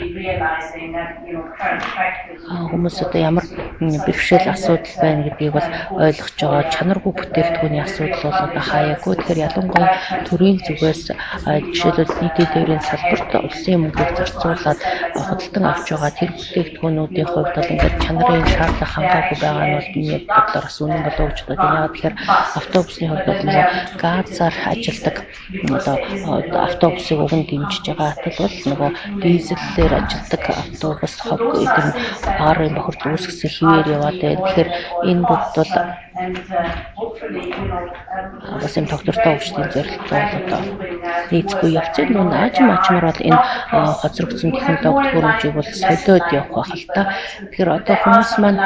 хүмүүс одоо ямар бэрхшээл асуудал байна гэдгийг бол ойлгож байгаа. Чанаргүй бүтээгдэхүүний асуудал бол одоо хаяагүй. Тэгэхээр ялангуяа төрийн зүгээс жишээлбэл нийтийн тээврийн салбарт улсын мөнгийг зарцуулаад худалдан авч байгаа тэр бүтээгдэхүүнүүдийн хувьд бол ингээд чанарын шаардлага хангаагүй байгаа нь бол миний бодлоор бас үнэн болов уу гэж боддог. Яг тэгэхээр автобусны хувьд бол нөгөө газар ажилладаг одоо автобусыг уг нь дэмжиж байгаа атал бол нөгөө дизелээр ажилладаг автобус хог эдгээр агаарын бохирдол үүсгэсэн хിവэр яваад байна. Тэгэхээр энэ бүгд бол бас юм тогтвортой хөгжлийн зорилттой бол одоо нийцгүй явц. Нүн аажим аажмаар бол энэ хоцрогдсон технологи төхөөрөмжийг бол солиод явах байх л та. Тэгэхээр одоо хүмүүс маань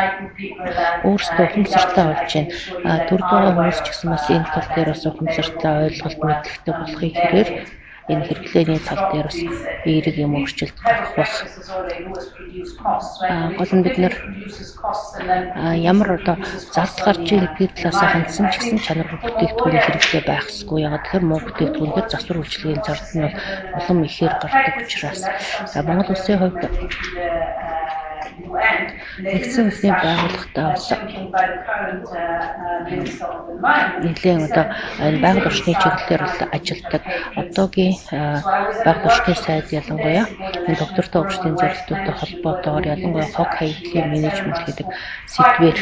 өөрсдөө ухамсартай болж байна. Төрд байгаа хүмүүс ч гэсэн бас энэ тал дээр бас ухамсартай ойлголт мэдлэгтэй болохыг хэрээр энэ хэрэглээний тал дээр бас эерэг юм өөрчлөлт гарах байх. Гол нь бид нэр ямар одоо зардал гарч ийн гэдгийг талаас хандсан ч гэсэн чанаргүй бүтээгдэхүүний хэрэглээ байх ёсгүй. Яагаад тэгэхээр муу бүтээгдэхүүнээр засвар үйлчилгээний зардал нь бол улам ихээр гардаг учраас. За Монгол улсын хувьд Нэгдсэн Үндэсний байгууллагатай бас нэлээн одоо энэ байгаль орчны чиглэлээр бол ажилладаг. Одоогийн байгаль орчны сайд ялангуяа энэ доктортой хөгжлийн зорилтуудтай холбоотойгоор, ялангуяа хог хаягдлын менежмент гэдэг сэдвээр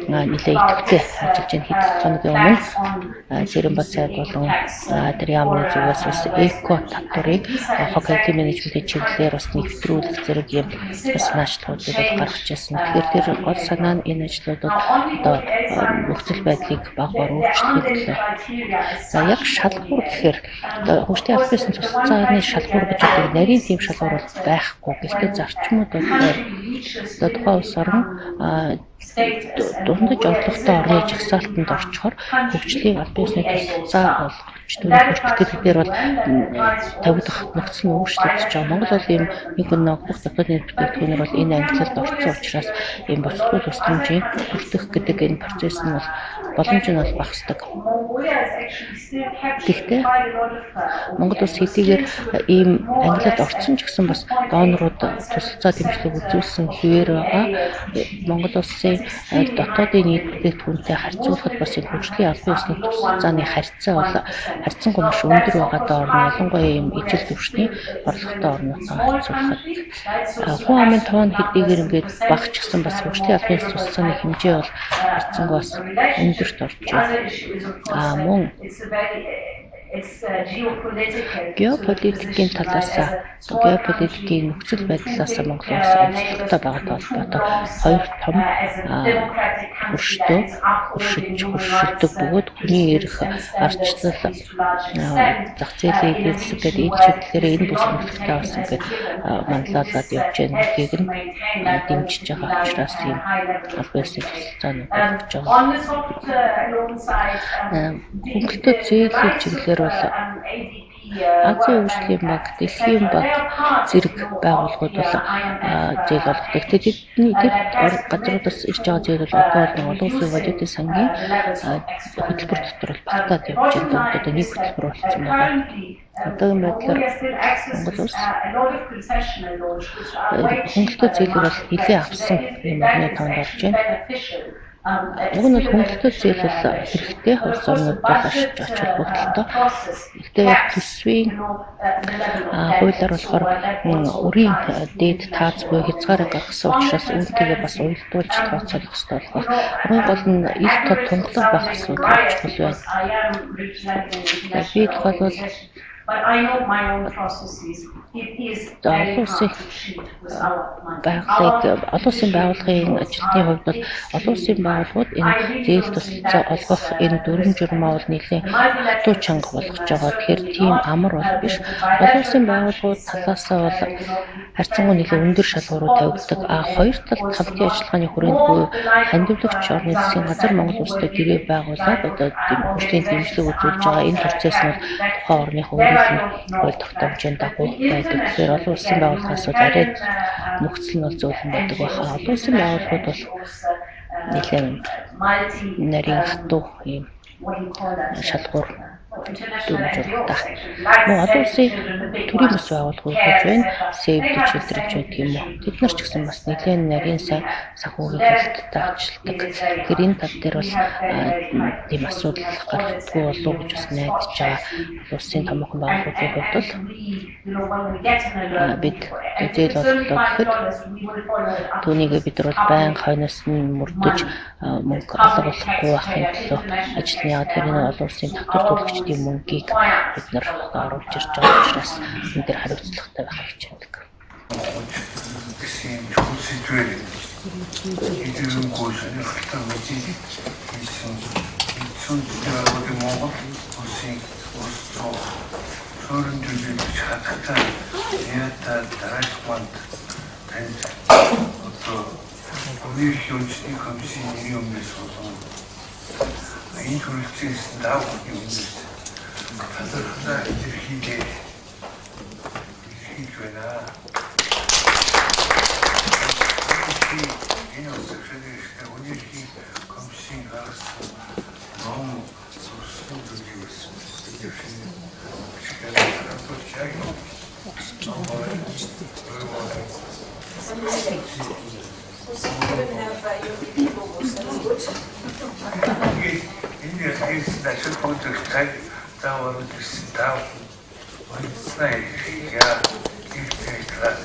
нэлээн идэвхтэй ажиллаж байна. Хэдэн хоногийн өмнө Цэрэм бат сайд болон тэр яамны зүгээс бас эко татварыг хог хаягдлын менежментийн чиглэлээр бас нэвтрүүлэх зэрэг юм бас наашлуудыг бол гаргаж ирсэн. Тэгэхээр тэр гол санаа нь энэ ажлууд бол одоо нөхцөл байдлыг багаар өөрчлөхийн төлөө. За, яг шалгуур гэхээр одоо хөгжлийн албан ёсны тусалцааны шалгуур гэж одоо нарийн тийм шалгуур бол байхгүй. Гэхдээ зарчмууд бол одоо тухайн улс орн дундаж орлоготой орны жагсаалтанд орчихоор хөгжлийн албан ёсны тусалцаа олгож, түүний хүртэх гэдэг дээр бол тавигдах нөхцөл нь өөрчлөгдөж байгаа. Монгол бол ийм нэг ногдох дотоодын бүтээгдэхүүнээр бол энэ ангилалд орсон учраас ийм боцлогын тусламжийн хүртэх гэдэг энэ процесс нь бол боломж нь бол багасдаг. Тэгэхдээ Монгол улс хэдийгээр ийм ангилалд орсон ч гэсэн бас донорууд тусалцаа дэмжлэг үзүүлсэн хэвээр байгаа. Монгол улсын дотоодын нийт бүтээгдэхүүнтэй харьцуулахад бас энэ хөгжлийн албан ёсны тусалцааны харьцаа бол харьцангуй маш өндөр байгаа доор нь, ялангуяа ийм ижил түвшний орлоготой орнуудтай харьцуулахад хүн амын тоон хэдийгээр ингээд бага ч гэсэн бас хөгжлийн албан ёсны тусалцааны хэмжээ бол харьцангуй бас өндөрт орж байна. А мөн геополитикийн талаас, геополитикийн нөхцөл байдлаас Монгол улс онцлогтой байгаатай холбоотой хоёр том хөрштөө хөршиж хөршилдөг бөгөөд хүний эрх, ардчлал, зах зээлийн эдийн засаг гэдэг энэ чиглэлээр энэ бүс нөхцөлтэй бас ингээд манлайлаад явж байгаа гэдгийг нь дэмжиж байгаа учраас ийм албан ёсны тусалцаанууд болгож байгаа. Хөнгөлөлтөд зээлийн чиглэлээр бол Азийн хөгжлийн банк, Дэлхийн банк зэрэг байгууллагууд бол зээл олгодог. Тэгэхээр тэдний тэр газруудаас ирж байгаа зээл бол одоо бол нэг олон улсын валютын сангийн хөтөлбөр дотор бол багтаад явж байна. Одоо нэг хөтөлбөр болсон байгаа. Одоогийн байдлаар Монгол улс хөнгөлөлтөд зээлийг бол нэлээд авсан юм орны тоонд орж байна. Уг нь бол хөнгөлөлтөд зээл бол хэрэгтэй, улс орнууд бол ач холбогдолтой. Гэхдээ яг төсвийн хуулиар болохоор өрийн дээд тааз буюу хязгаарыг гаргасан учраас үүнтэйгээ бас уялдуулж тооцоолох ёстой болох. Хамгийн гол нь ил тод тунгалаг байх асуудал чухал байна. Би тухайлбал олон улсын байгалыг, олон улсын байгууллагын ажилтны хувьд бол олон улсын байгууллагууд энэ зээл тусалцаа олгох энэ дүрэм журмаа бол нэлээн хатуу чанга болгож байгаа. Тэгэхээр тийм амар бол биш. Олон улсын байгууллагууд талаасаа бол харьцангуй нэлээн өндөр шалгуурууд тавигддаг. А хоёр талд хамтын ажиллагааны хүрээнд буюу хандивлагч орны засгийн газар Монгол улстай гэрээ байгуулад одоо хөгжлийн дэмжлэг үзүүлж байгаа энэ процесс нь тухайн орныхоо өөрийнх нь хууль тогтоомжийн дагуу байдаг. Тэгэхээр олон улсын байгууллагаас бол арай нөхцөл нь бол зөөлөн байдаг байхаа. Олон улсын байгууллагууд бол нэлээн нарийн хатуу ийм шалгуур дүрм журмтай. Мөн олон улсын төрийн бас байгууллагууд гэж байна. Save the Children ч байдаг юм уу. Тэд нар ч гэсэн бас нэлээн нарийн сайн санхүүгийн хяналттай ажилладаг. Тэгэхээр энэ тал дээр бол тийм асуудал гаргахдаггүй болов уу гэж бас найдаж байгаа. Олон улсын томоохон байгууллагуудын хувьд бол бид зээл олголоо гэхэд түүнийг бид нар бол байнга хойноос нь мөрдөж мөнгө алга болохгүй байхын төлөө ажиллана. Яг тэр энэ олон улсын татвар төлөгчдийн мөнгийг бид нар оруулж ирж байгаа учраас энэ дээр хариуцлагатай байх хичээдэг. Гэсэн чухал сэдвээр хэдийгээр сонирхолтой мэдээлэл хийсэн Нэгдсэн Үндэсний байгууллагын Монгол улсын улс зүйн суурин төлөөлөгч Хатагтай Ята Дарахманд танд одоо Хүний эрхийн үндэсний комиссийн нэрийн өмнөөс болон энэ хүрэлцэн та бүхний өмнөөс талархлаа илэрхийлж байна. Энэ улс эрхлэн хүний эрхийн комиссийн гаргасан ном сурсан зүйлээс So some even have UNDP logos. That's good. Тэгээд энэ хийсэн ажил бүгд цаг зав оруулж ирсэн та бүхэн яа хийсэн ажиллагаа.